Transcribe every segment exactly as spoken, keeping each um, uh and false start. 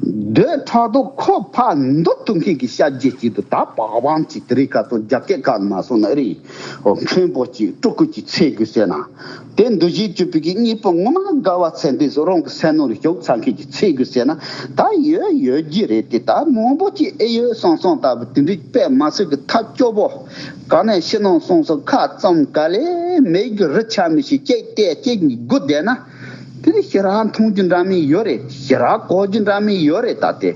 འདོད་ཕྲག་དོག་ཁོ་ཕར་འདུལ་ཐུབ་མཁན་གྱི་ཤ་རྒྱུས་ཅིག་ཏུ་ད་བག་བང་ཅིག་དེ་རིང་ཁ་ཚོ་རྒྱ་སྐད་ཁ་མ་སོང་ན་རེད། ཨོ་མཁན་པོ་ཅིག་སྤྲུལ་སྐུ་ཅིག་འཚོལ་དགོས་ཟེར་ན། དེ་འདུ་བྱེད་བཅུ་པའི་གི་གཉིས་པོ་ངོ་མ་དགའ་བ་ཚད་འདི་སུ་རང་གི་སེམས་ནང་ལ་ཞུགས་ཚར་མཁན་ཅིག་འཚོལ་དགོས་ཟེར་ན། ད་ཡོད་ཡོད་རྒྱུ་རེད་དེ། ད་མང་པོ་ཅིག་ཨེ་ཡོད་སོང་སོང་ལྟ་བུ་དེ་འདྲའི་དཔེ་མ་སྲིད་གི་ཐབས་སྐྱོ་པོ། ག་ནས་ཕྱི་ནང་སོང་སོང་ཁ་ཙམ་ག་ལེ་མེད་གི་རི་ཆ་མི་ཤེས་ཅེས་བལྟས་ཅེས་སྒུག་བསྡད་ན། དེ་ནི་ཞེ་དྲག་མཐོང་རྒྱུ་འདྲ་མིན་ཡོད་རེད། ཞེ་དྲག་གོ་རྒྱུ་འདྲ་མིན་ཡོད་རེད་ད་དེ།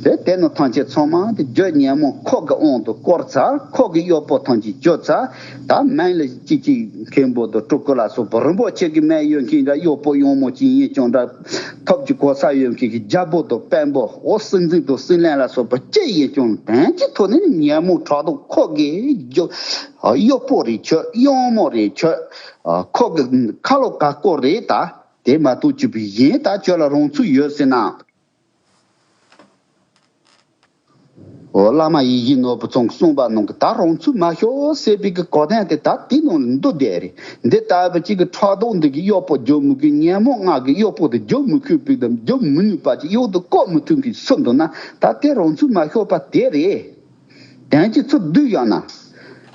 དེ་དེ་ནི་ཐམས་ཅད་ཚང་མ་དེ་རྒྱུ་ཉོན་མོངས་ཁོག་གི་དབང་དུ་བསྐོར་ཚར། ཁོག་གི་གཡོག་པོ་ཐམས་ཅད་གྱུར་ཚར། ད་མིང་ལ་ཅིག་ཅིག་མཁན་པོ་དང་སྤྲུལ་སྐུ་ལ་སོགས་པ་རིན་པོ་ཆེ་གི་མིང་ཡོད་མཁན་འདྲ། གཡོག་པོ་གཡོག་མོ་ཅིག་ཡིན་ཀྱང་འདྲ། ཐབས་ཀྱི་གོ་ས་ཡོད་མཁན་གྱི་རྒྱལ་པོ་དང་དཔོན་པོ་འོ་སྲིད་འཛིན་དང་སྲིད་བློན་ལ་སོགས་པ་ཅི་ཡིན་ཀྱང་དོན་གྱི་ཐོག་ནས་ཉོན་མོངས་ཕྲག་དོག་ཁོག་གི་རྒྱུ། གཡོག་པོ་རེད་ཁྱོད། གཡོག་མོ་རེད་ཁྱོད། ཁོག་གི་ཁ་ལོ་ཀ་ཀོ་རེད་ད། དེ་མ་གཏོགས་ཅི་བྱེད་ཡིན་ད། ཁྱོད་ལ་རང་ཚུགས་ཡོད་ཟེར་ན། འོ་བླ་མ་ཡིད་བཞིན་ནོར་བུ་ཚང་གིས་གསུངས་པ་ནང་གི་ད་རང་ཚུགས་མ་ཤོར་ཟེར་བའི་གི་གོ་དོན་དེ་ད་དེ་ནང་ལ་འདུ་བསྡད་རེད། འདི་ལྟ་བུ་གཅིག་གི་ཕྲག་དོག་འདི་གི་གཡོག་པོ་རྒྱུག་མི་དགོས། ཉོན་མོངས་ལྔ་གི་གཡོག་པོ་དེ་རྒྱུག་མི་ཁུག་པའི་དང་རྒྱུག་མི་ནུས་པ་ཅིག་གཡོག་ཏུ་བཀོལ་མི་ཐུབ་མཁན་སུ་འདུག་ན། ད་དེ་རང་ཚུགས་མ་ཤོར་པ་དེ་རེད། དོན་གྱི་ཚུར་བསྡུས་ཡོང་ན།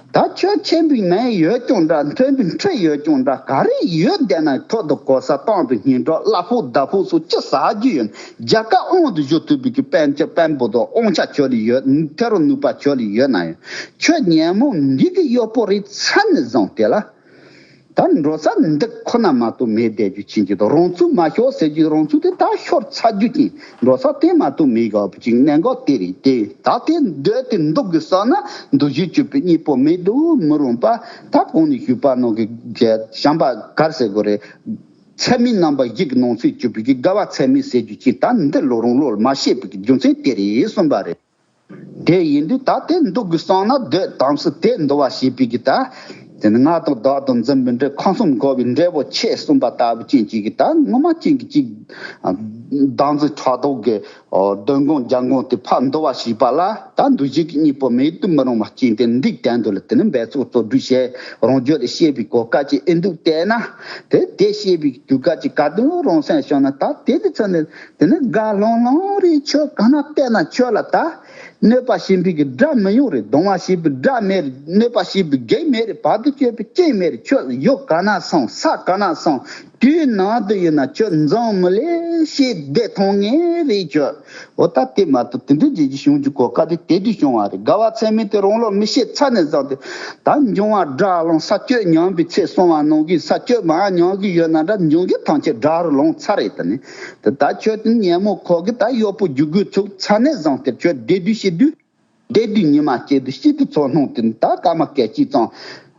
ད་ཁྱོད་མཁན་པོའི་མིང་ཡོད་ཀྱང་འདྲ། མཁན་པོའི་འཁྲི་ཡོད་ཀྱང་འདྲ། ག་རེ་ཡོད་བསྡད་ན་ཐོག་ཏུ་གོ་ས་སྟེང་དུ་སྙིང་གྲོགས་གླ་ཕོགས་ཟླ་ཕོགས་སོགས་ཅི་ཟ་རྒྱུ་ཡོད། རྒྱལ་ཁབ་དབང་དུ་བཞུགས་ཐུབ་པའི་གི་དཔོན་ཆ་དཔོན་པོ་དང་དབང་ཆ་ཁྱོད་ལ་ཡོད། ཐེ་རུ་ནུས་པ་ཁྱོད་ལ་ཡོད་ན་ཡང་ཁྱོད་ཉོན་མོངས་འདི་གི་གཡོག་པོ་རེད་ཚར་ནས་བཟུང་སྟེ་ལ། ད་འགྲོ་ས་འདི་ཁོ་ན་མ་གཏོགས་མེད་བསྡད་རྒྱུ་ཕྱིན་གྱི་དང་། རང་ཚུགས་མ་ཤོར་ཟེར་རྒྱུ་རང་ཚུགས་དེ་ད་ཤོར་ཚར་རྒྱུ་ཅིག་འགྲོ་ས་དེ་མ་གཏོགས་མེད་ག་བུ་ཅིག་གནད་འགག་དེ་རེད་དེ། ད་དེ་འདོད་དེ་འདུག་གི་བསམ་ན་འདུ་བྱེད་བཅུ་པའི་གཉིས་པོ་མེད་དུ་མི་རུང་པ། ད་གོང་ནས་ཞུས་པ་ནང་གི་བྱམས་པ་གར་ཟེར་དགོས་རེད། ཚད་མའི་རྣམ་པ་བཞི་གི་ནང་ཚན་བཅུ་པའི་གི་དགའ་བ་ཚད་མའི་ཟེར་རྒྱུ་ཅིག་ད་འདི་ལོ་རང་ལོ་ལ་མ་ཤེས་པའི་གི་རྒྱུ་མཚན་དེ་རེད་གསུངས་པ་རེད། དེ་ཡིན་དུས་ད་དེ་འདུག་གི་བསམ་ན་འདོད་དམ་སྲི་དེ་འདུལ་བ་ཞེས་པའི་གི་ད། དེ་ནི་ང་དང་བདག་ཏུ་འཛིན་པའི་འདྲེ། ཁམས་གསུམ་འགོག་པའི་འབྲས་བུ་ཆེ་གསུངས་པ་ལྟ་བུ་ཅན་གཅིག་གི་ད་ངོ་མ་ཅན་གྱི་གཅིག་བདག་འཛིན་ཕྲག་དོག་གི་གདོན་སྒོམ་རྒྱལ་སྒོམ་དེ་ཕར་འདུལ་བ་ཞེས་པ་ལ་ད་འདུ་བྱེད་ཀྱི་གཉིས་པོ་མེད་དུ་མི་རུང་བ་ཅན་དེ་འདུག་དོན་དུ་ལ་དེ་ནི་འབད་རྩོལ་རྩོལ་སྒྲུབ་བྱེད་རང་རྒྱུད་ལ་ཤེས་པའི་གོ་སྐབས་ཅིག་ཨེ་འདུག་བལྟས་ན། དེ་དེ་ཤེས་པའི་དུས་སྐབས་ཅིག་ག་དུས་རང་སེམས་ཤོར་ན་ད་དེ་དེ་ཚོ་ནི། དེ་ནི་དགའ་ལྷང་ལྷང་རེད། ཁྱོད་ག་ན་བལྟས་ན་ཁྱོད་ལ་ད་གནོད་པ་བྱེད་པའི་གི་དགྲ་མི་ཡོང་རེད། སྡང་བ་བྱེད་པའི་དགྲ་མེད་རེད། གནོད་པ་བྱེད་པའི་བགེགས་མེད་རེད། བར་དུ་གཅོད་པའི་རྐྱེན་མེད་རེད། ཁྱོད་ཡུལ་ག་ན་སོང་ས་ག་ན་སོང་དུས་ནང་དུ་ཡིན་ན་ཁྱོད་འཛམ་བུ་གླིང་ཤེས་བདེ་མཐོང་ངེས་རེད་ཁྱོད། འོ་ད་དེ་མ་གཏོགས་དེ་འདྲའི་རྗེས་ཀྱི་བྱུང་རྒྱུ་གོ་སྐབས་དེ་དེ་དུས་བྱུང་བ་རེད། དགའ་བ་ཚད་མེད་དེ་རང་ལོག་མི་ཤེས་ཚར་ནས་བཟུང་སྟེ། ད་འབྱུང་བ་དགྲར་ལངས། ས་བཅད་ཉམས་པའི་ཚེ་གསུངས་པ་ནང་གི་ས་བཅད་མར་ཉམས་ཀྱི་ཡོད་ན་འདྲ། འབྱུང་གི་ཐམས་ཅད་དགྲ་རུ་ལངས་ཚར་རེད། ད་ནི་དེ་ད་ཁྱོད་དེ་ཉོན་མོངས་ཁོག་གི་ད་གཡོག་པོ་རྒྱུག་དགོས་ཚུགས་ཚར་ནས་བཟུང་སྟེ་ཁྱོད་བདེ་དུས་སྐྱིད་དུས། བདེ་དུས་ཉི་མ་སྐྱིད་དུས་སྐྱིད་དུས་ཚོར་སྣང་དེ་ད་སྐར་མ་སྐད་ཅིག་ཙམ་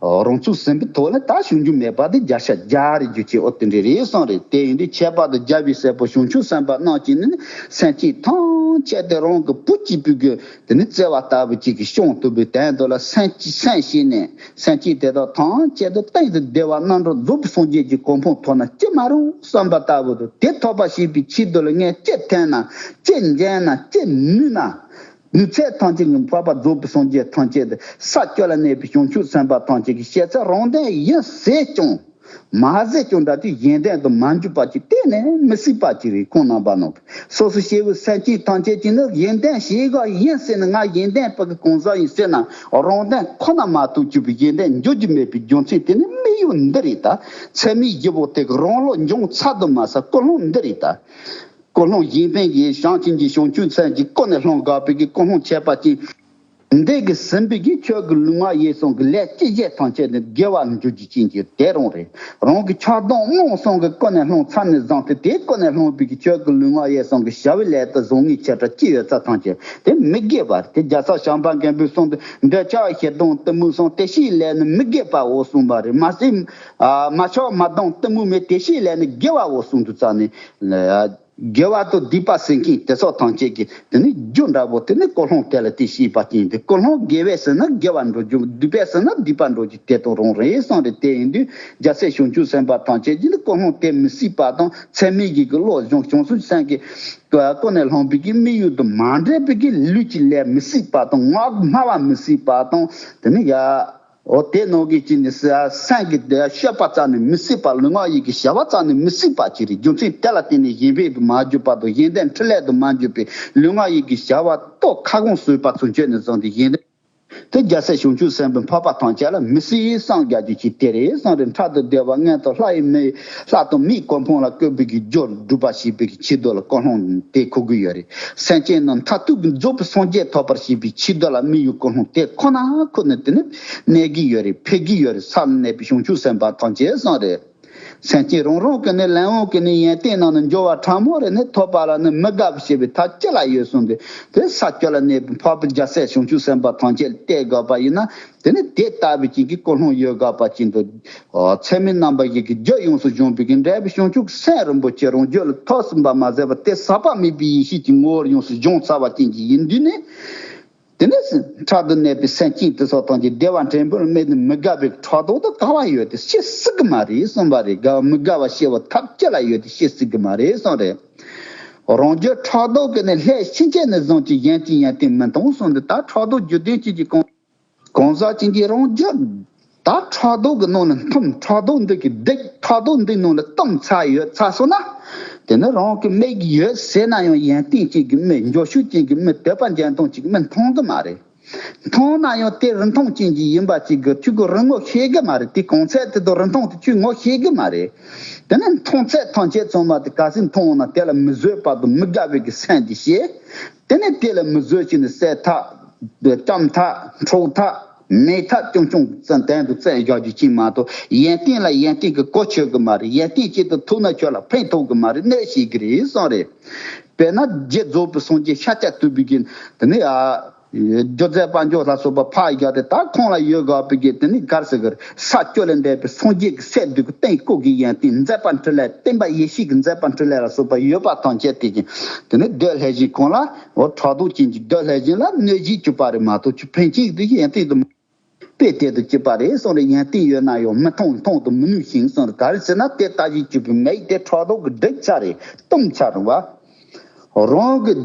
རང་ཚུགས་ཟིན་པའི་ཐོག་ལ་ད་བྱུང་རྒྱུ་མེད་པ་དེ་བརྒྱ་ཆ་བརྒྱ་རེད་རྒྱུ་ཅིག་འོ་དེ་འདྲ་རེད་གསུངས་རེད། དེ་ཡིན་དུས་ཁྱད་པར་དུ་རྒྱལ་བའི་སྲས་པོ་བྱང་ཆུབ་སེམས་དཔའ་རྣམས་ཀྱིས་ནི་སེམས་ཅན་ཐམས་ཅད་དེ་རང་གི་བུ་གཅིག་པུའི་གི་དེ་ནི་བརྩེ་བ་ལྟ་བུ་གཅིག་གིས་སྐྱོང་ཐུབ་པའི་དོན་དུ་ལ་སེམས་ཅན་སེམས་ཤེས་ནས་སེམས་ཅན་དེ་དག་ཐམས་ཅད་དུ་གཏན་དུ་བདེ་བ་རྣམ་གྲོལ་རྫོགས་པའི་སངས་རྒྱས་ཀྱི་གོ་འཕང་ཐོབ་ན་ཅི་མ་རུང་བསམ་པ་ལྟ་བུ་དུ་དེ་ཐོབ་པ་ཞེས་པའི་ཆེད་དུ་ལ་ངས་ཅི་འཐེན་ན་ཅི་འཇལ་ན་ཅི་ནུས་ན། ནུས་ཚད་ཐམས་ཅད་ཀྱིས་འཕགས་པ་རྫོགས་པའི་སངས་རྒྱས་ཐམས་ཅད་དུ་ས་བཅུ་ལ་གནས་པའི་བྱང་ཆུབ་སེམས་དཔའ་ཐམས་ཅད་ཀྱི་བཤད་ཚད་རང་དོན་ཡིན་ཟེར་ཀྱང་། མ་ཟད་ཀྱང་འདྲ་དེ་གཞན་དོན་དུ་མ་འཇུག་པ་ཅིག་གཏན་ནས་མི་སྲིད་པ་ཅིག་རེད། ཁོང་རྣམ་པ་རྣམས་སོ་སོ་སྐྱེ་བོ་སེམས་ཅན་ཐམས་ཅད་ཀྱིས་ནི་གཞན་དོན་བྱེད་དགོས་ཡིན་ཟེར་ནས་ང་གཞན་དོན་པ་གི་གང་ཟག་ཡིན་ཟེར་ན་རང་དོན་ཁོ་ན་མ་གཏོགས་གཅིག་པུ་གཞན་དོན་འཇུག་རྒྱུ་མེད་པའི་རྒྱུ་མཚན་དེ་ནི་དམིགས་ཡུལ་འདི་རེད་ད། ཚད་མའི་བཞི་པོ་དེ་གི་རང་ལོག་འབྱུང་ཚར་དུ་མ་ཟད་ཀུན་སློང་འདི་རེད་ད། ཀུན་སློང་གཞན་ཕན་གྱི་བྱང་ཆུབ་ཀྱི་བྱང་ཆུབ་སེམས་ཀྱི་ཀུན་ནས་སློང་དགོས་པའི་གི་ཀུན་སློང་ཁྱད་པར་ཅན། འདི་གི་ཟིན་པའི་གི་ཆོས་ཀྱི་ལུས་ངག་ཡིད་གསུམ་གྱི་ལས་ཅི་བྱེད་ཐམས་ཅད་ནི་དགེ་བ་འཇུག་རྒྱུ་ཅན་གྱི་དེ་རང་རེད། རང་གི་ཆགས་སྡང་རྨོངས་གསུམ་གྱི་ཀུན་ནས་སློང་ཚར་ནས་བཟུང་སྟེ་དེ་ཀུན་ནས་སློང་བའི་གི་ཆོས་ཀྱི་ལུས་ངག་ཡིད་གསུམ་གྱི་བྱ་བའི་ལས་དང་བཟང་ངན་ཆེ་ཕྲ་ཅི་ཡོད་ཚད་ཐམས་ཅད་དེ་མི་དགེ་བ་རེད། དེ་རྒྱལ་ཚབ་བྱམས་པ་མགོན་པོའི་གསུང་དུ་འདོད་ཆགས་ཞེ་སྡང་གཏི་མུག་གསུམ་དེ་བཞིའི་ལས་ནི་མི་དགེ་བའོ་གསུངས་པ་རེད། མ་ཟད་མ་ཆགས་མ་སྡང་གཏི་མུག་མེད་དེ་བཞིའི་ལས་ནི་དགེ་བའོ་གསུངས་འདུག་ཙང་ནི། དགེ་བ་དང་སྡིག་པ་ཟེར་མཁན་དེ་ཚོ་ཐམས་ཅད་ཀྱི་དེ་ནི་རྒྱུ་འདྲ་པོ་དེ་ནི་ཀུན་སློང་དེ་ལ་དེ་ཤེས་པ་ཅན་དེ། ཀུན་སློང་དགེ་བས་ཟིན་ན་དགེ་བ་འགྲོ་རྒྱུ། སྡིག་པས་ཟིན་ན་སྡིག་པ་འགྲོ་རྒྱུ་དེ་དང་རང་རེད་གསུངས་རེད། དེ་ཡིན་དུས་རྒྱལ་སྲས་བྱང་ཆུབ་སེམས་དཔའ་ཐམས་ཅད་ཀྱིས་ནི་ཀུན་སློང་དེ་མི་སྲིད་པ་དང་ཚད་མའི་གི་གི་བློ་སྦྱོང་བྱང་ཆུབ་སེམས་ཀྱི་ཀུན་ནས་སློང་བའི་གི་དམིགས་ཡུལ་དུ་མ་འདྲེས་པའི་གི་ལུས་ཀྱི་ལས་མི་སྲིད་པ་དང་ངག་སྨྲ་བ་མི་སྲིད་པ་དང་དེ་ནི་ཡ། འོ་དེ་ནང་གི་ཅི་ནི་སེམས་ཀྱི་བདེ་བ་སྤྱོད་པ་རྩ་ནས་མི་སྲིད་པ། ལུས་ངག་ཡིད་ཀྱི་བྱ་བ་རྩ་ནས་མི་སྲིད་པ་ཅིག་རེད། རྒྱུ་མཚན་དེ་ལ་བརྟེན་ནས་གཞན་ཕན་དུ་མ་གྱུར་པ་དང་གཞན་དོན་འཕྲིན་ལས་དུ་མ་གྱུར་པའི་ལུས་ངག་ཡིད་ཀྱི་བྱ་བ་ཏོག་ཁ་སྐོང་བཟོས་པ་ཚུན་ཆད་ནས་བཟུང་སྟེ་གཞན་དོན་དེ་རྒྱལ་སྲས་བྱང་ཆུབ་སེམས་དཔའི་འཕགས་པ་ཐམས་ཅད་ལ་མི་སྲིད་སངས་རྒྱས་རྒྱུ་ཅིག་དེ་རེད་གསུངས་རེད། འཕྲལ་དུ་བདེ་བ་མངོན་དུ་ལྷ་ཡི་མི་ལྷ་དང་མིའི་གོ་འཕང་ལ་བཀོད་པའི་གི་རྒྱུར་སྒྲུབ་པ་བྱེད་པའི་གི་ཆེད་དུ་ལ་ཀུན་སློང་དེ་འཁོར་གི་ཡོད་རེད། སེམས་ཅན་རྣམས་མཐར་ཐུག་གི་རྫོགས་པའི་སངས་རྒྱས་ཐོབ་པར་བྱེད་པའི་ཆེད་དུ་ལ་དམིགས་ཡུལ་ཀུན་སློང་དེ་ཁོ་ན་ཁོ་ནས་དེ་ནི་གནས་ཀྱི་ཡོད་རེད། འཕེལ་གྱི་ཡོད་རེད། ས་ལ་གནས་པའི་བྱང་ཆུབ་སེམས་དཔའ་ཐམས་ཅད་གསུངས་རེད། སེམས་ཅན་རང་རང་གི་ནི་ལས་དབང་གི་ནི་ཡོན་ཏན་རྣམས་ནི་འབྱོར་བ་ཕྲ་མོ་རེ་ནི་ཐོབ་པ་ལ་ནི་མི་དགའ་བ་བྱེད་པའི་ཐབས་ཅི་ལ་ཡོད་གསུངས་ཏེ། དེ་ས་བཅུ་ལ་གནས་པའི་འཕགས་པའི་རྒྱལ་སྲས་བྱང་ཆུབ་སེམས་དཔའ་ཐམས་ཅད་བལྟས་དགོས་པ་ཡིན་ན། དེ་ནི་དེ་ལྟ་བུའི་ཅིག་གི་ཀུན་སློང་ཡོད་དགོས་པ་ཅིག་འདུག་ཚད་མེད་རྣམ་པ་བཞི་གི་རྒྱུ་ཡོངས་སུ་སྦྱོང་བའི་གི་འབྲས་བུ་བྱང་ཆུབ་སེམས་རིན་པོ་ཆེ་རང་རྒྱུད་ལ་ཐོབ་ཟིན་པ་མ་ཟད་པར་དེ་ཟག་པ་མེད་པའི་ཡེ་ཤེས་ཀྱི་ངོ་བོར་ཡོངས་སུ་སྦྱོང་ཚར་བ་ཅན་གྱི་ཡིན་དུས་ནི། དེ་ནས་འཕྲལ་དུ་གནས་པའི་སེམས་ཅན་དེ་ཚོ་དང་གི་བདེ་བ་འབྲས་བུ་མེད་ནི་མི་དགའ་བའི་ཕྲག་དོག་དེ་ག་བ་ཡོད་དེ་ཤེས་སྲིད་གི་མ་རེད་གསུངས་པ་རེད། དགའ་བ་མི་དགའ་བ་ཤེས་པའི་ཐབས་ཅི་ལ་ཡོད་དེ་ཤེས་སྲིད་གི་མ་རེད་གསུངས་རེད། རང་རྒྱུད་ཕྲག་དོག་གི་ནི་ལྷས་ཕྱིན་ཆད་ནས་བཟུང་གི་གཞན་གྱི་ཡོན་ཏན་མི་མཐོང་གསུངས་ཏེ། ད་ཕྲག་དོག་རྒྱུ་ལྡན་གཅིག་གི་གང་གང་ཟག་ཅན་གྱི་རང་རྒྱུད་ད་ཕྲག་དོག་གི་ནང་ལ་འཐིམ། ཕྲག་དོག་འདི་གི་སྡིག་ཕྲག་དོག་འདི་ནང་ལ་གཏུམ་ཚར་ཡོད་ཚར་སོང་ན། དེ་ནི་རང་གི་མིག་གིས་ཡོད་ཟེར་ན་ཡང་ཡོན་ཏན་ཅན་གྱི་མི་འབྱོར་ཕྱུག་ཅན་གྱི་མི་དད་པ་འཇོན་ཐང་ཅན་གྱི་མི་མཐོང་གི་མ་རེད། མཐོང་ན་ཡང་དེ་རིན་ཐང་ཅན་གྱི་ཡིན་པ་ཅིག་གི་ཁྱོད་ཀྱི་རིན་ངོ་ཤེས་གི་མ་རེད། དེ་གོང་ཚད་དེ་དང་རིན་ཐང་དེ་ཁྱོད་ངོ་ཤེས་གི་མ་རེད། དེ་ནི་མཐོང་ཚད་ཐམས་ཅད་ཚང་མ་དེ་ག་ཚོད་མཐོང་ན་དེ་ལ་མི་བཟོད་པ་དང་མི་དགའ་བའི་གི་སེམས་དེ་སྐྱེ། དེ་ནི་དེ་ལ་མི་བཟོད་ཅིག་ནི་བསད་ཐབས། བཅོམ་ཐབས། འཕྲོག་ཐབས། མེད་ཐབས་ཅུང་ཅུང་ཙམ་དོན་དུ་བཙན་བཞག་རྒྱུ་ཅིག་མ་གཏོགས་ཡོན་ཏན་ལ་ཡོན་ཏན་གྱི་གོ་ཆོད་གི་མ་རེད། ཡོན་ཏན་ཅིག་ཏུ་ཐུག་ན་ཁྱོད་ལ་ཕན་ཐོགས་གི་མ་རེད། གནོད་བྱེད་གི་རེད་གསུངས་རེད། དཔེར་ན་རྗེ་རྫོགས་པའི་སངས་རྒྱས་ཤཱཀྱ་ཐུབ་པའི་གི་དེ་ནི་ཨ། སྒྱུ་རྩལ་དཔལ་འབྱོར་ལ་སོགས་པ་ཕར་བཞག་སྟེ་ད་ཁོང་ལ་ཡོད་དགོས་པའི་གི་དེ་ནི་གར་ཟེར་གི་རེད། ས་བཅུ་ལས་འདས་པའི་སངས་རྒྱས་ཀྱི་སས་བསྡུས་ཀྱི་རྟེན་སྐུ་གི་ཡོན་ཏན་མཛད་པ་འཕྲིན་ལས་བསྟན་པ་ཡེ་ཤེས་ཀྱི་མཛད་པ་འཕྲིན་ལས་ལ་སོགས་པ་ཡོད་པ་ཐམས་ཅད་དེ་གི་དེ་ནི་འདོད་ལྷས་བཞིན་ཁོང་ལ་འོ་ཕྲག་དོག་ཅན་གྱི་འདོད་ལྷས་བཞིན་ལ་གནོད་བྱེད་གྱུར་པ་རེད་མ་གཏོགས་ཁྱོད་ཕན་ཆད་དུ་ཡོན་ཏན་དུ་དཔེ་དེ་དུ་གྱུར་པ་རེད་གསུངས་རེད། ཡོན་ཏན་ཡོད་ན་ཡང་མི་མཐོང་མཐོང་དུ་མི་ནུས་ཤིང་གསུངས་རེད། ག་རེ་ཟེར་ན་དེ་ལྟ་བུའི་གྱུར་པའི་མི་དེ་ཕྲག་དོག་གི་སྡིག་ཚར་རེད། གཏུམ་ཚར་རེད་བ། རང་གི་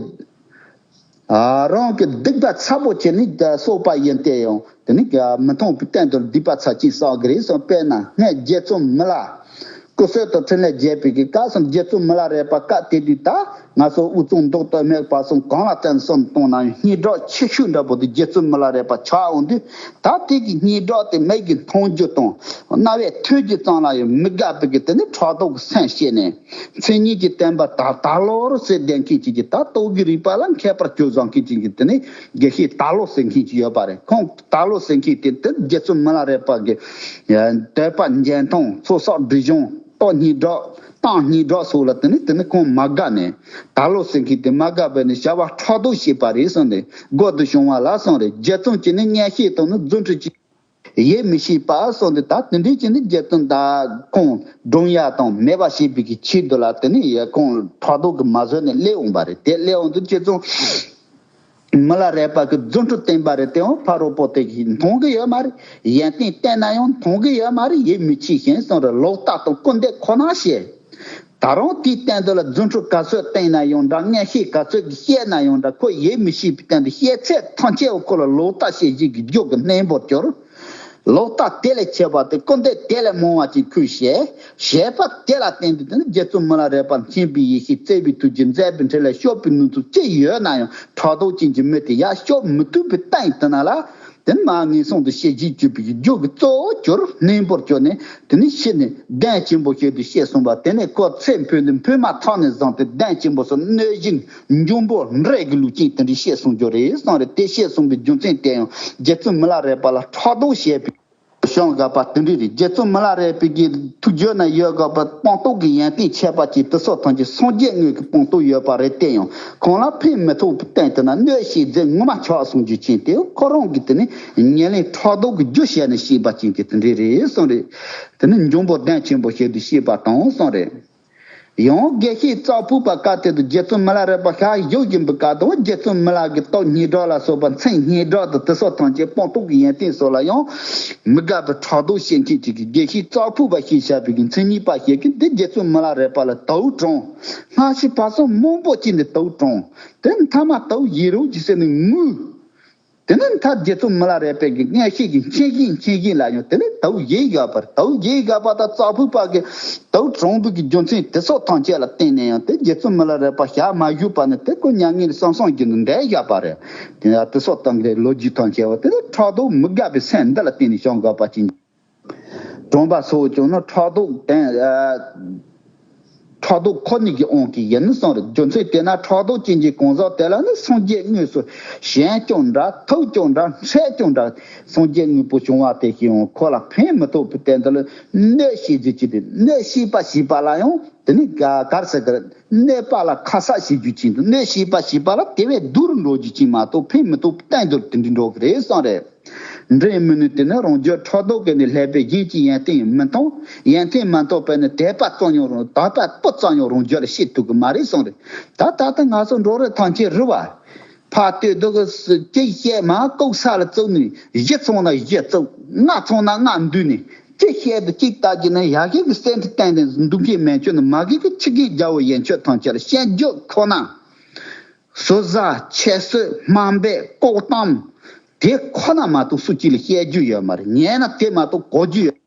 ཨ། རང་གི་སྡིག་པ་ཚ་པོ་བྱས་ནས་གསོག་པ་ཡིན་ཏེ་ཡང་དེ་ནི་མི་མཐོང་བའི་སྟེང་དུ་སྡིག་པ་ཚ་གཅིག་བསགས་ཀྱི་རེད་གསུངས། དཔེར་ན་སྔོན་རྗེ་བཙུན་མི་ལ་སྐུ་བསོད་དང་འཕྲིན་ལས་རྒྱས་པའི་གི་སྐབས་སུ་རྗེ་བཙུན་མི་ལ་རས་པ་སྐབས་དེ་དུས་ད་ང་ཚོ་དབུས་གཙང་མདོ་སྟོད་སྨད་བར་གསུམ་གང་ལ་བརྟེན་སོང་བཏང་ན་ཡང་སྙན་གྲགས་ཆེ་ཤོས་འདྲ་པོ་དེ་རྗེ་བཙུན་མི་ལ་རས་པ་ཆགས་འོང་དུས། ད་དེ་གི་སྙན་གྲགས་དེ་མིག་གིས་མཐོང་རྒྱུ་དང་རྣ་བས་ཐོས་རྒྱུ་ཙམ་ལ་ཡང་མི་དགའ་བའི་གི་དེ་ནི་ཕྲག་དོག་གི་སེམས་སྐྱེས་ནས། མཚན་ཉིད་ཀྱི་བསྟན་པ་དར་དར་ལོ་རུ་ཟེར་བསྡད་མཁན་ཅིག་གིས་ད་སྟོད་ཀྱི་རིག་པ་ལ་མཁས་པར་གྱུར་བཟང་མཁན་ཅིག་གིས་དེ་ནི་དགེ་བཤེས་དར་ལོ་ཟེར་མཁན་ཅིག་ཡོད་པ་རེད། ཁོང་དར་ལོ་ཟེར་མཁན་དེ་དེ་རྗེ་བཙུན་མི་ལ་རས་པ་གི་དད་པ་འཇོན་ཐང་ཚོགས་བསགས་སྒྲིབ་སྦྱོང་ཏོག་སྙན་གྲགས་སྟངས་སྙན་གྲགས་སོགས་ལ་དེ་ནི་དེ་ནི་ཁོང་མ་དགའ་ནས་དར་ལོ་ཟེར་མཁན་དེ་མ་དགའ་བས་ནས་བྱ་བ་ཕྲག་དོག་བྱས་པ་རེད་གསུངས་ནས་སྒོ་དུ་བྱུང་བ་ལ་གསུངས་རེད། རྗེ་བཙུན་གྱིས་ནི་མངོན་ཤེས་དང་ནི་རྫུ་འཕྲུལ་གྱིས། ཡིད་མི་ཆེས་པ་སོགས་འདི་དག་དེ་འདྲའི་ཅིག་ནི་རྗེ་བཙུན་དང་ཁོང་སྒྲུང་ཡ་དང་མེད་པ་བྱེད་པའི་གི་ཆེད་དུ་ལ་དེ་ནི་ཡ་ཁོང་ཕྲག་དོག་གི་མ་བཟོད་ནས་སླེབས་འོང་པ་རེད། དེ་སླེབས་འོང་དུས་རྗེ་བཙུན་མི་ལ་རས་པ་གི་རྫུ་འཕྲུལ་བསྟན་པ་རེད། དེའང་ཕ་རོལ་པོ་དེ་གིས་མཐོང་གི་ཡོད་མ་རེད། ཡོན་ཏན་བསྟན་ན་ཡང་མཐོང་གི་ཡོད་མ་རེད། ཡིད་མི་ཆེས་ཤིང་གསུངས་རེད། ལོག་ལྟ་དང་སྐུར་འདེབས་ཁོ་ན་བྱེད། ད་རུང་དེའི་སྟེང་དུ་ལ་རྫུ་འཕྲུལ་ག་ཚོད་བསྟན་ན་ཡང་འདྲ། མངོན་ཤེས་ག་ཚོད་ཀྱིས་བཤད་ན་ཡང་འདྲ། ཁོ་ཡིད་མི་ཆེས་པའི་སྟེང་དུ་བཤད་ཚད་ཐམས་ཅད་ཁོ་ལ་ལོག་ལྟ་བཤད་བྱེད་ཀྱི་རྒྱུ་གི་སྣེ་མོར་གྱུར། ལོག་ལྟ་དེ་ལས་ཁྱད་པར་ཏེ་སྐུར་འདེབས་དེ་ལས་མང་བ་ཅིག་ཁོས་བཤད། བཤད་པ་དེ་ལ་བརྟེན་ཏེ་དེ་ནི་རྗེ་བཙུན་མི་ལ་རས་པ་མཁྱེན་པའི་ཡེ་ཤེས་བརྩེ་བའི་ཐུགས་རྗེ་མཛད་པའི་འཕྲིན་ལས་སྐྱོབ་པའི་ནུས་མཐུ་ཅི་ཡོད་ན་ཡང་ཕྲག་དོག་ཅན་གྱི་མི་དེ་ཡར་སྐྱོབ་མི་ཐུབ་པའི་སྟེང་དུ་ན་ལ། དེ་མ་ངན་སོང་དུ་སྐྱེ་བྱེད་གྱུར་པའི་རྒྱུ་གི་གཙོ་བོ་གྱུར་སྣེ་མོར་གྱུར་ནས་དེ་ནས་ཤི་ནས་གདོན་ཆེན་པོ་ཞིག་ཏུ་སྐྱེས་སོང་བ། དེ་ནས་ཁོ་ཚེ་འཕོས་ཏེ་འཕོས་མ་ཐག་ནས་བཟུང་སྟེ་གདོན་ཆེན་པོ་སོགས་གནོད་སྦྱིན་འབྱུང་པོ་འདྲེ་གི་ལུས་ཅན་དེ་འདྲའི་སྐྱེས་སོང་རྒྱུ་རེད་གསུངས་རེད། དེ་སྐྱེས་སོང་བའི་རྒྱུ་མཚན་དེ་ཡང་རྗེ་བཙུན་མི་ལ་རས་པ་ལ་ཕྲག་དོག་བྱས་པའི་བྱུང་དགོས་པ་དེ་འདྲ་རེད། རྗེ་བཙུན་མི་ལ་རས་པའི་གི་ཐུགས་རྒྱུད་ན་ཡོད་དགོས་པ་སྤངས་རྟོགས་ཀྱི་ཡོན་ཏན་ཁྱད་པར་གྱི་དེ་སོགས་ཐམས་ཅད་སངས་རྒྱས་དངོས་ཀྱི་སྤངས་རྟོགས་ཡོད་པ་རེད། དེ་ཡང་ཁོང་ལ་ཕན་མི་ཐོགས་པའི་སྟེང་དུ་ན་གནོད་བྱེད་རྫས་ངོ་མ་ཆགས་སོང་རྒྱུ་ཅན་དེ་ཁོ་རང་གི་དེ་ནི་ཉེར་ལེན་ཕྲག་དོག་གི་རྒྱུ་བྱས་ནས་སྐྱེས་པ་ཅན་གྱི་དེ་འདྲ་རེད་གསུངས་རེད། དེ་ནི་འབྱུང་པོ་གདོན་ཆེན་པོ་ཞིག་ཏུ་སྐྱེས་པ་དང་གསུངས་རེད། ཡང་དགེ་བཤེས་ཙག་ཕུ་པ་སྐབས་དེ་དུ་རྗེ་བཙུན་མི་ལ་རས་པ་ཞལ་བཞུགས་བཞིན་པའི་སྐབས་དང་རྗེ་བཙུན་མི་ལ་གི་སྟོབས་སྙན་གྲགས་ལ་སོགས་པ་མཚན་སྙན་གྲགས་དང་དེ་སོགས་ཐམས་ཅད་སྤངས་རྟོགས་ཀྱི་ཡོན་ཏན་སོགས་ལ་ཡང་མི་དགའ་བའི་ཕྲག་དོག་བྱེད་མཁན་ཅིག་གིས་དགེ་བཤེས་ཙག་ཕུ་པ་ཞེས་བྱ་བའི་གི་མཚན་ཉིད་པ་ཞིག་གིས་འདི་རྗེ་བཙུན་མི་ལ་རས་པ་ལ་དུག་དྲངས། སྔ་ཕྱི་བར་གསུམ་མང་པོ་ཅིག་ནས་དུག་དྲངས། དེ་མཐའ་མ་དུག་ཡིད་རང་གི་ཟེར་ནས་ངུས། དེ་ནས་མཐར་རྗེ་བཙུན་མི་ལ་རས་པས་ཀྱི་མངོན་ཤེས་ཀྱི་མཁྱེན་ཤེས་མཁྱེན་ཤེས་ལ་ཡང་དེ་ནས་དའུ་བཞི་བཞག་པར། དའུ་བཞི་བཞག་པ་དང་ཙག་ཕུ་པ་གི་དའུ་དྲང་པོ་གི་རྒྱུ་མཚན་དེ་སོགས་ཐམས་ཅད་ལ་བརྟེན་ནས་ཡང་དེ་རྗེ་བཙུན་མི་ལ་རས་པ་ཞལ་མ་བཞུགས་པ་ནས་དེ་ཁོ་མྱ་ངན་ལས་སངས་སངས་རྒྱས་ནས་འདས་བཞག་པ་རེད། དེ་ཡང་དེ་སོགས་དང་གི་ལོ་རྒྱུས་ཐམས་ཅད་བ་དེ་ནས་ཕྲག་དོག་མི་དགའ་བའི་སེམས་འདི་ལ་བརྟེན་ནས་བྱུང་དགོས་པ་ཅིག་གྲོང་པ་སོགས་ཀྱང་ནི་ཕྲག་དོག་ལྡན། ཕྲག་དོག་ཁོ་ནའི་གི་དབང་གིས་ཡིན་གསུངས་རེད། རྒྱུ་མཚན་དེས་ན་ཕྲག་དོག་ཅན་གྱི་གང་ཟག་དེ་ལ་ནི་སངས་རྒྱས་དངོས་སུ་ཞལ་ཀྱང་འདྲ། ཐུགས་ཀྱང་འདྲ། འཕྲད་ཀྱང་འདྲ། སངས་རྒྱས་དངོས་པོ་བྱུང་བ་དེ་ཞིག་ཡང་ཁོ་ལ་ཕན་མི་ཐོགས་པའི་སྟེང་དུ་ལ་གནོད་བྱེད་རྒྱུ་ཅི་སྟེ། གནོད་བྱེད་པ་ཞེས་པ་ལ་ཡང་དེ་ནི་ག་གར་ཟེར་གི་རེད། གནོད་པ་ལ་ཁ་གསབ་བྱེད་རྒྱུ་ཅན་དང་། གནོད་བྱེད་པ་ཞེས་པ་ལ་དེ་བས་སྡུག་རུ་འགྲོ་རྒྱུ་ཅན་མ་གཏོགས་ཕན་མི་ཐོགས་པའི་སྟེང་དུ་དེ་འདྲ་འགྲོ་གི་རེད་གསུངས་རེད། འདྲེན་མི་ནུས་ཏེ་ནི་རང་རྒྱུད་ཕྲག་དོག་གིས་ནི་བསླད་པའི་གཞན་གྱི་ཡོན་ཏན་མི་མཐོང་། ཡོན་ཏན་མ་མཐོང་བས་ནི་དད་པ་ཙམ་ཡང་རང་། དད་པ་སྤུ་ཙམ་ཡང་རང་རྒྱུད་ལ་སྐྱེ་ཐུབ་ཀྱི་མ་རེད་གསུངས་རེད། ད་ད་ལྟ་ང་ཚོ་འགྲོ་རེས་ཐམས་ཅད་རེད་བ། ཕར་ལྟོས་དུས་ཀྱི་ཅི་བཤད་མ་ལྐོག་ས་ལ་བཙུགས་ནས། གཞི་ཚང་ན་གཞི་བཙུགས། རྔ་ཚང་ན་རྔ་འདུས་ནས། ཅི་བཤད་དུ་ཅིག་ལྟ་རྒྱུ་ནི། ཡ་གི་གི་སེམས་ཀྱི་སྟེང་ནས་འདུ་མཁན་མེད་ཆོག་ནི། མ་གི་གི་ཁྱི་གི་རྒྱལ་པོ་ཡན་ཆོད་ཐམས་ཅད་ལ་བཤད་རྒྱུ་ཁོ་ན། ཟུར་ཟ། ཁྱད་གསོད། དམའ་འབེབས། ལྐོག་གཏམ། དེ་ཁོ་ན་མ་གཏོགས་སུ་གཅིག་ལ་བཤད་རྒྱུ་ཡོད་མ་རེད། ཉན་ན་དེ་མ་གཏོགས་གོ་རྒྱུ་ཡོད།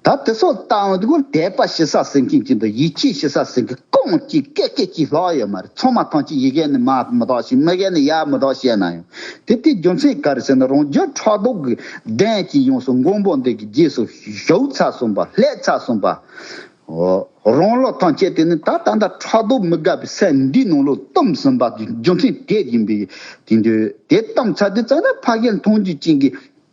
ད་དེ་སོགས་བཏང་བའི་སྐོར་དད་པ་ཞེ་ས་ཟེར་མཁན་གཅིག་དང་། ཡིད་ཆེས་ཞེ་ས་ཟེར་མཁན་རྐང་གཅིག་སྐད་སྐད་ཅིག་ལྷག་ཡོད་མ་རེད། ཚང་མ་ཐམས་ཅད་ཡི་གེ་ནས་མར་མི་དག་བྱས། མི་གེ་ནས་ཡར་མི་དག་བྱས་ན་ཡང་། དེ་དེའི་རྒྱུ་མཚན་ག་རེ་ཟེར་ན། རང་རྒྱུད་ཕྲག་དོག་གི་གདན་གྱིས་ཡོངས་སུ་མགོན་པོ་འདི་གི་རྗེས་སུ་ཞུགས་ཚར་སོང་བ། བསླད་ཚར་སོང་བ། རང་བློ་ཐམས་ཅད་དེ་ནི་ད་ད་ལྟ་ཕྲག་དོག་མི་དགའ་བའི་སེམས་འདིའི་ནང་ལོགས་བཏུམས་ཟིན་པ་གི་རྒྱུ་མཚན་དེ་ཡིན་པས། དེ་འདུག་དེ་བཏུམས་ཚར་དུས་ཙམ་ན་ཕ་གིར་མཐོང་རྒྱུ་ཅན་གྱི་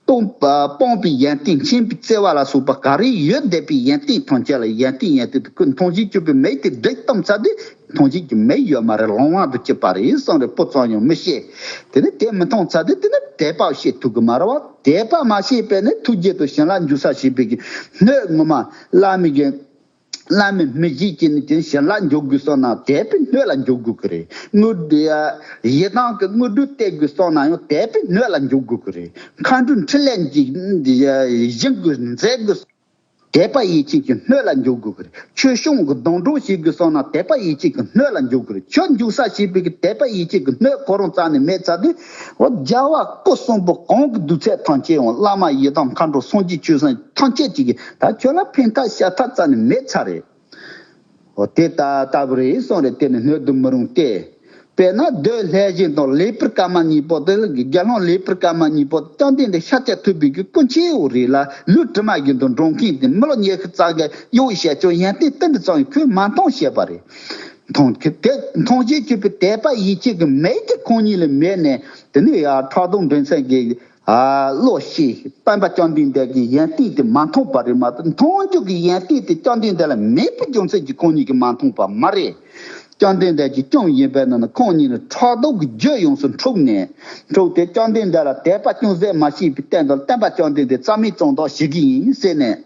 སྟོང་པ་སྤངས་པའི་ཡོན་ཏན། མཁྱེན་པའི་བརྩེ་བ་ལ་སོགས་པ་ག་རེ་ཡོད་བསྡད་པའི་ཡོན་ཏན་ཐམས་ཅད་ལ། ཡོན་ཏན་ཡོན་ཏན་དུ་ཁོས་མཐོང་བྱེད་གྱུར་པའི་མིག་དེ་སྒྲིལ་བཏུམས་ཚར་དུས་མཐོང་བྱེད་ཀྱི་མིག་ཡོད་མ་རེད། ལོང་བ་དུ་གྱུར་པ་རེད་གསུངས་རེད། སྤུ་ཙམ་ཡང་མི་ཤེས། དེ་ནི་དེ་མི་མཐོང་ཚར་དུས་དེ་ནི་དད་པ་བྱེད་ཐུབ་ཀྱི་མ་རེད་བ། དད་པ་མ་བྱས་པས་ནི་ཐུགས་རྗེ་དང་བྱིན་རླབས་འཇུག་ས་བྱེད་པའི་གི་སྣོད་ངོ་མ་བླ་མའི་གི་བླ་མའི་མི་གཞི་གཅིག་ནི་དེ་བྱིན་རླབས་འཇུག་དགོས་བསམ་ན་དད་པའི་སྣོད་ལ་འཇུག་དགོས་ཀྱི་རེད། དངོས་ཡི་དམ་གྱི་དངོས་གྲུབ་སྟེར་དགོས་བསམ་ན་ཡང་དད་པའི་སྣོད་ལ་འཇུག་དགོས་ཀྱི་རེད། མཁའ་འགྲོའི་འཕྲིན་ལས་ཀྱི་སྦྱིན་དགོས་མཛད་དགོས། དད་པ་ཡིད་ཆེས་ཀྱི་སྣོད་ལ་འཇུག་དགོས་ཀྱི་རེད། ཆོས་སྐྱོང་གི་སྡོང་གྲོགས་བྱེད་དགོས་བསམ་ན་དད་པ་ཡིད་ཆེས་ཀྱི་སྣོད་ལ་འཇུག་དགོས་རེད། ཆོས་འཇུག་ས་བྱེད་པའི་གི་དད་པ་ཡིད་ཆེས་ཀྱི་སྣོད་ཁོ་རང་རྩ་ནས་མེད་ཚར་དུས། འོ་རྒྱལ་བ་སྐུ་གསུམ་པོ་གང་གི་གདུལ་བྱ་ཐམས་ཅད་ཡང་བླ་མ་ཡི་དམ་མཁའ་འགྲོ་སངས་རྒྱས་ཆོས་སེམས་ཐམས་ཅད་ཀྱི་གི་ད་ཁྱོད་ལ་ཕན་ཐབས་བྱ་ཐབས་རྩ་ནས་མེད་ཚར་རེད། འོ་དེ་ལྟ་ལྟ་བུ་རེད་གསུངས་རེད། དེ་ནི་སྣོད་དུ་མི་རུང་སྟེ། དཔེར་ན་རྡོ་ལྷས་བྱིན་དང་ལེགས་པར་སྐམ་མ་གཉིས་པོ་དེ། དགེ་སློང་ལེགས་པར་སྐམ་མ་གཉིས་པོ་བཅོམ་ལྡན་འདས་ཤཱཀྱ་ཐུབ་པའི་གི་སྐུ་མཆེད་འོ་རེད་ལ། ལུས་དྲི་མ་བཞིན་དུ་འགྲོ་མཁན་དེ་མི་ལོ་ཉི་ཤུ་རྩ་གི་གཡོག་བྱས་ཀྱང་ཡོན་ཏན་ཏིལ་འབྲུ་ཙམ་ཡང་ཁོས་མ་མཐོང་ཞེས་པ་རེད། མཐོང་དེ་མཐོང་བྱེད་གྱུར་པའི་དད་པ་ཡིད་ཆེས་ཀྱི་མིག་དེ་ཁོང་ཉིད་ལ་མེད་ནས། དེ་ནས་ཡང་ཕྲག་དོག་འདྲེན་སེམས་ཀྱི་ཨ་བློ་ཞིག་སྟོན་པ་བཅོམ་ལྡན་འདས་ཀྱི་ཡོན་ཏན་དེ་མ་མཐོང་བ་རེད་མ་གཏོགས། མཐོང་རྒྱུ་གི་ཡོན་ཏན་དེ་བཅོམ་ལྡན་འདས་ལ་མེད་པའི་རྒྱུ་མཚན་གྱིས་ཁོང་ཉིད་ཀྱིས་མ་མཐོང་བ་མ་རེད། བཅོམ་ལྡན་འདས་ཀྱིས་བཅོམ་ཡིན་པས་ན་ནི་ཁོང་ཉིད་ནི་ཕྲག་དོག་གི་རྒྱུ་ཡོངས་སུ་འཁྲུགས་ནས། འཁྲུགས་ཏེ་བཅོམ་ལྡན་འདས་ལ་དད་པ་ཅུང་ཟད་མ་བྱས་པའི་སྟེང་དུ་སྟོན་པ་བཅོམ་ལྡན་འདས་རྩ་མེད་བཟོ་འདྲ་བྱེད་ཀྱི་ཡིན་ཟེར་ནས།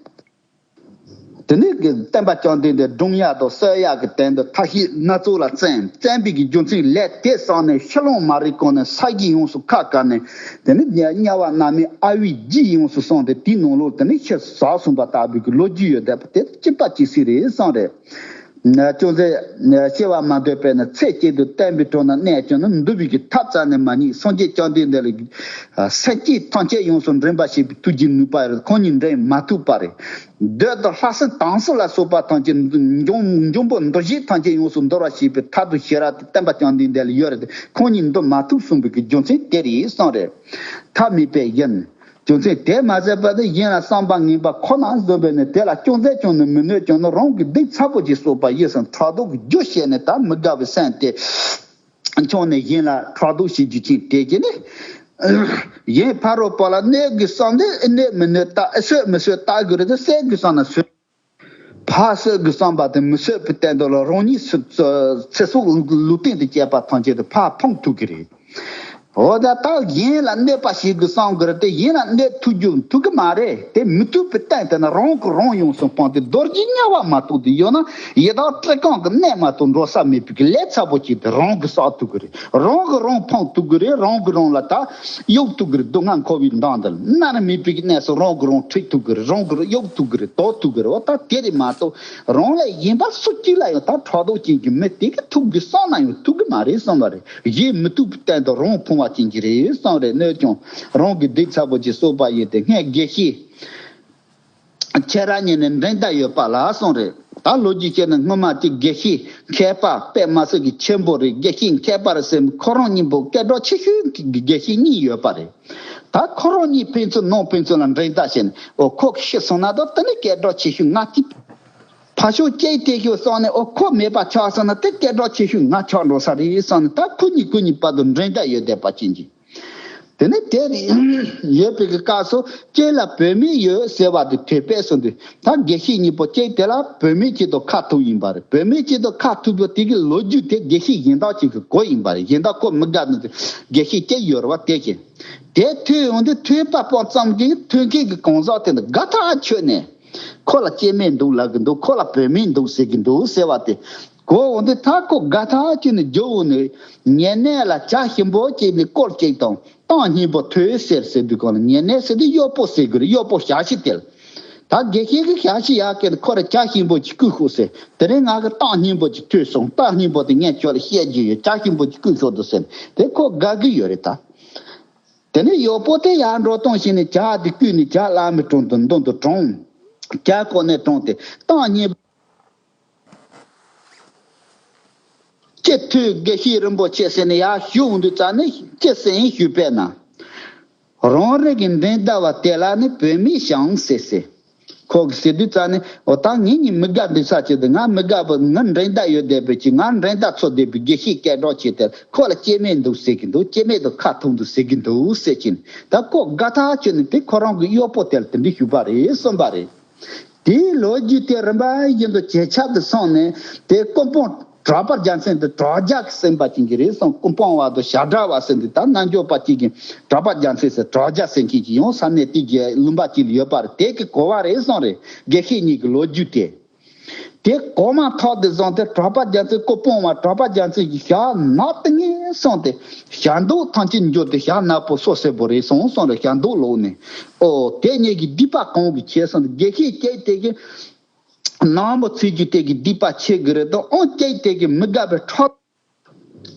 དེ་ནས་གི་སྟོན་པ་བཅོམ་ལྡན་འདས་སྒྲུང་ཡག་དང་སྲོལ་ཡག་གི་དོན་དུ་ཐབས་ཤེས་སྣ་ཚོགས་ལ་བརྩམས། བརྩམས་པའི་གི་རྒྱུ་མཚན་ལས་དེ་བསམ་ནས་ཕྱི་ལོང་མ་རིག་གོང་ནས་ས་གཞི་ཡོངས་སུ་ཁ་བཀར་ནས། དེ་ནས་དམྱལ་བ་མནར་མེད་ཨ་བའི་རྗེས་ཡོངས་སུ་སོང་སྟེ་དེའི་ནང་ལོགས་དེ་ནས་ཤི་ཟག་སོང་བ་ལྟ་བུའི་གི་ལོ་རྒྱུས་ཡོད་བསྡད་པ་དེ་གཅིག་པ་གཅིག་སྲིད་རེད་བསམ་རེད། ཅུང་ཟད་སྐྱེ་བ་མ་འདོད་པས་ན་ཚེ་གཅིག་ཏུ་བསྟན་པའི་དྲུང་ན་གནས་ཀྱང་ན་འདུལ་བའི་གི་ཐབས་རྩ་ནས་མ་རྙེད། སངས་རྒྱས་བཅོམ་ལྡན་འདས་ལ་སེམས་ཅན་ཐམས་ཅད་ཡོངས་སུ་འདྲེན་པ་ཞེས་པའི་ཐུགས་ཀྱི་ནུས་པ་ཡོད། ཁོང་ཉིད་འདྲེན་མ་ཐུབ་པ་རེད། འདོད་དང་ལྷག་བསམ་དྭངས་གསལ་ལ་སོགས་པ་ཐམས་ཅད་འབྱུང་འབྱུང་པོ་འདུ་བྱེད་ཐམས་ཅད་ཡོངས་སུ་འདོར་བ་ཞེས་པའི་ཐབས་དང་ཤེས་རབ་དེ་བསྟན་པ་བཅོམ་ལྡན་འདས་ལ་ཡོད་རེད། ཁོང་ཉིད་འདུལ་མ་ཐུབ་གསུངས་པའི་གི་རྒྱུ་མཚན་དེ་རེད་གསུངས་རེད། ཐབས་མེད་པས་ཡིན། རྒྱུ་མཚན་དེ་མ་ཟད་པ་ནི་གཞན་ལ་བསམ་པ་ངན་པ་ཁོ་ན་བཟོས་པས་ནི་དེ་ལ་ཅུང་ཟད་ཀྱང་ནི་མི་གནོད་ཀྱང་ནི་རང་གི་སྡིག་ཚ་པོ་ཅིག་གསོག་པ་ཡིན་ཙང་ཕྲག་དོག་གི་རྒྱུ་བཤད་ནས་ད་མི་དགའ་བའི་སེམས་དེ་བྱུང་ནས་གཞན་ལ་ཕྲག་དོག་བྱེད་རྒྱུ་ཅན་དེ་གྱིས་ནི། གཞན་ཕ་རོལ་པོ་ལ་གནོད་དགོས་བསམ་དུས་གནོད་མི་གནོད་ལྟ། གསོད་མི་གསོད་ལྟ་དགོས་རེད་དེ། གསོད་དགོས་བསམ་ན་གསོད། ཕར་གསོད་དགོས་བསམ་པ་དེ་མི་གསོད་པའི་སྟེང་དུ་ལ་རང་ཉིད་ཚེ་སྲོག་ལུས་རྟེན་དུ་བཅད་པ་ཐམས་ཅད་དེ་ཕར་ཕུང་ཐུབ་ཀྱི་རེད། འོ་ད་ལྟ་གཞན་ལ་གནོད་པ་བྱེད་དགོས་བསམ་གི་རེད་དེ། གཞན་ལ་གནོད་ཐུབ་རྒྱུ་ཐུབ་ཀྱི་མ་རེད་དེ། མི་ཐུབ་པའི་སྟེང་དེ་ན་རང་གིས་རང་ཡོངས་སུ་སྤངས་ཏེ་རྡོ་རྗེ་དམྱལ་བ་མ་གཏོགས་དེ་ཡོད་ན་ཡི་དྭགས་བཀྲེས་སྐོམ་གྱི་གནས་མ་གཏོགས་འགྲོ་ས་མེད་པའི་གི་ལས་ཚ་པོ་ཅིག་དེ་རང་གིས་བསགས་ཐུབ་ཀྱི་རེད། རང་གིས་རང་ཕུང་ཐུབ་ཀྱི་རེད། རང་གིས་རང་ལ་ད་གཡོག་ཐུབ་ཀྱི་རེད། སྡུག་བསྔལ་འཁོར་བའི་མདངས་འདི་ལ་མནར་མེད་པའི་གནས་སུ་རང་གིས་རང་ཁྲིད་ཐུབ་ཀྱི་རེད། རང་གིས་རང་གཡོག་ཐུབ་ཀྱི་རེད། དོར་ཐུབ་ཀྱི་རེད། འོ་ད་དེ་རེད་མ་གཏོགས་རང་ལས་གཞན་པ་སུ་གཅིག་ལ་ཡང་ད་ཕྲག་དོག་ཅན་གྱི་མི་དེ་གིས་ཐུབ་དགོས་བསམ་ན་ཡང་ཐུབ་ཀྱི་མ་རེད་བསམ་པ་རེད། གཞན་མི་ཐུབ་པའི་སྟེང་དུ་རང་ཕུང་ པ་ཅན་གྱི་རེད་གསུངས་རེད། གནོད་ཀྱང་རང་གི་སྡིག་ཚ་པོ་ཅིག་གསོག་པ་ཡིན་ཏེ། སྔས་དགེ་བཤེས་ཁྱེད་རང་ཉིད་ནི་འགྲན་ཟླ་ཡོད་པ་ལ་གསུངས་རེད། ད་ལོ་རྒྱུས་བཤད་ན་སྔོན་མ་ཅིག་དགེ་བཤེས་མཁས་པ་དཔེ་མ་སྲིད་ཀྱི་ཆེན་པོ་རེད། དགེ་བཤེས་མཁས་པ་རེད་ཟེར། ཁོ་རང་གཉིས་པོ་སྐད་གྲགས་ཆེ་ཤོས་ཀྱི་དགེ་བཤེས་གཉིས་ཡོད་པ་རེད། ད་ཁོ་རང་གཉིས་ཕན་ཚུན་ནང་ཕན་ཚུན་ལ་འགྲན་ཟླ་བྱས་ནས། འོ་ཁོ་ཤི་སོང་ན་ད་དེ་ནི་སྐད་གྲགས་ཆེ་ཤོས་ང་ཅིག་ཕ་ཤོག་སྐྱེས་དེ་ཤོག་སོང་ནས། འོ་ཁོ་མེད་པ་ཆགས་སོང་ན་དེ་སྐད་གྲགས་ཆེ་ཤོས་ང་ཆགས་འགྲོ་ས་རེད་སོང་ནས། ད་ཁོ་གཉིས་ཁོ་གཉིས་བར་དུ་འགྲན་ཟླ་ཡོད་བསྡད་པ་ཅན་གྱི། དེ་ནས་དེ་ཡོད་པའི་གི་སྐབས་སུ་ཁྱེད་ལ་བུད་མེད་ཡོད་ཟེར་བ་དེ་ཐོས་པས་སོང་དུས། ད་དགེ་བཤེས་གཉིས་པོ་ཁྱེད་དེ་ལ་བུད་མེད་ཅིག་དང་ཁ་ཐུག་ཡིན་པ་རེད། བུད་མེད་ཅིག་དང་ཁ་ཐུག་པ་དེ་གི་ལོ་རྒྱུས་དེ་དགེ་བཤེས་གཞན་དག་ཅིག་གི་གོ་ཡིན་པ་རེད། གཞན་དག་ཁོ་མི་དགའ་ནི་དེ་དགེ་བཤེས་ཁྱེད་ཡོད་རེད་བ། དེ་བཞིན་དེ་ཐོས་ཡོང་དུས་ཐོས་པ་པོ་ཙམ་གྱིས་ཐོས་མཁན་གྱི་གང་ཟག་དེ་འདི་དགའ་ཐག་ཆོད་ནས། ཁོ་ལ་སྐྱེ་དམན་འདུག་ལབ་གི་འདུག་ཁོ་ལ་བུད་མེད་འདུག་ཟེར་གི་འདུག་ཟེར་བ་དེ་གོ་འོང་དུས། ད་ཁོ་དགའ་ཐག་ཆོད་ནས་རྒྱུགས་འོང་ནས་ཉེ་གནས་ལ་ཇ་ཞིམ་པོ་ཅིག་ནས་སྐོར་ཅིག་དང་། གཏམ་སྙན་པོ་ཐོས་ཟེར་ཟེར་དུས་གང་ལ། ཉེ་གནས་ཟེར་དུས་གཡོག་པོ་ཟེར་གི་རེད། གཡོག་པོ་ཞག་ཤི་དེ་ལ། ད་དགེ་བཤེས་ཀྱི་ཞག་ཤི་ཡག་གི་ཁོ་ལ་ཇ་ཞིམ་པོ་ཅིག་བསྐུལ་ཤོག་ཟེར། དེ་རིང་ང་གི་གཏམ་སྙན་པོ་ཅིག་ཐོས་སོང་། གཏམ་སྙན་པོ་དེ་ངས་ཁྱོད་ལ་བཤད་རྒྱུ་ཡོད། ཇ་ཞིམ་པོ་ཅིག་བསྐུལ་ཤོག་དང་ཟེར། དེ་ཁོ་དགའ་གི་ཡོད་རེད་ད། དེ་ནས་གཡོག་པོ་དེ་ཡར་འགྲོ་སྟངས་ཤིག་ནས་ཇ་དེ་བསྐུལ་ནས་ཇ་བླ་མའི་དྲུང་དུ་མདུན་དུ་དྲངས། ཇ་ཁོ་ནས་དྲངས་ཏེ་གཏམ་སྙན་པོ་ཅིག་ཐོས། དགེ་བཤེས་རིན་པོ་ཆེ་ཟེར་ནས་ཡར་ཞུ་འོང་དུས་ཙ་ནས་ཅི་ཟེར་ཡིན་ཞུས་པས་ན། རང་རིགས་ཀྱི་འགྲན་ཟླ་བ་དེ་ལ་ནི་བུད་མེད་བྱུང་ཟེར་ཟེར། ཁོ་གིས་ཟེར་དུས་ཙ་ནས། འོ་ད་ངེད་གཉིས་མི་དགའ་འདུག་ས་ཅིག་འདུག་ང་མི་དགའ་བ། ང་འགྲན་ཟླ་ཡོད་བསྡད་པའི་ཅིག་ང་འགྲན་ཟླ་ཚོར་བསྡད་པའི་དགེ་བཤེས་སྐད་གྲགས་ཆེ་དེར་ཁོ་ལ་སྐྱེ་དམན་འདུག་ཟེར་གི་འདུག་སྐྱེ་དམན་དང་ཁ་ཐུག་འདུག་ཟེར་གི་འདུག་ཟེར་གྱིན། ད་ཁོ་དགའ་ཐག་ཆོད་ནས་དེ་ཁོ་རང་གི་གཡོག་པོ་དེ་ལ་དེ་འདྲ་ཞུས་པ་རེད་གསུངས་པ་རེད། དེའི་ལོ་རྒྱུས་དེ་རིམ་པ་བཞིན་དུ་ཇེ་ཁྱབ་ཏུ་སོང་ནས། དེ་ཀུན་སྤངས་གྲགས་པ་རྒྱལ་མཚན་དེ་གྲགས་རྒྱལ་གྱིས་གསན་པ་ཅན་གྱི་རེད་གསུངས། ཀུན་སྤངས་པ་དང་བྱ་བྲལ་བ་ཟེར་འདུག་ད་རྣལ་འབྱོར་པ་གཅིག་གིས་གྲགས་པ་རྒྱལ་མཚན་ཟེར་གྲགས་རྒྱལ་ཟེར་མཁན་གྱི་ཡང་ས་གནས་དེ་གའི་ལུང་པ་གཅིག་ལ་ཡོད་པ་རེད། དེ་གིས་གོ་བ་རེད་གསུངས་རེད། དགེ་བཤེས་གཉིས་ཀྱི་ལོ་རྒྱུས་དེ། དེ་གོ་མ་ཐག་ཏུ་བཟུང་སྟེ་གྲགས་པ་རྒྱལ་མཚན། ཀུན་སྤངས་པ་གྲགས་པ་རྒྱལ་མཚན་གྱི་ཞྭ་ནག་ཏིང་ངེ་སོང་སྟེ། ཞྭ་མདོག་ཐམས་ཅད་འགྱུར་ཏེ་ཞྭ་ནག་པོ་སོ་སོ་བོ་རེད་སོང་གསུངས་རེད། ཞྭ་མདོག་ལོག་ནས། ཨོ་དེ་གཉིས་ཀྱི་སྡིག་པ་གང་གིས་ཆེ་གསུངས་ཏེ། དགེ་བཤེས་ཁྱེད་དེ་གི་ནག་མོ་འཚོལ་རྒྱུ་དེ་གི་སྡིག་པ་ཆེ་གི་རེད་དོ། ཨོ་ཁྱེད་དེ་གི་མི་དགའ་བའི་ཕྲག་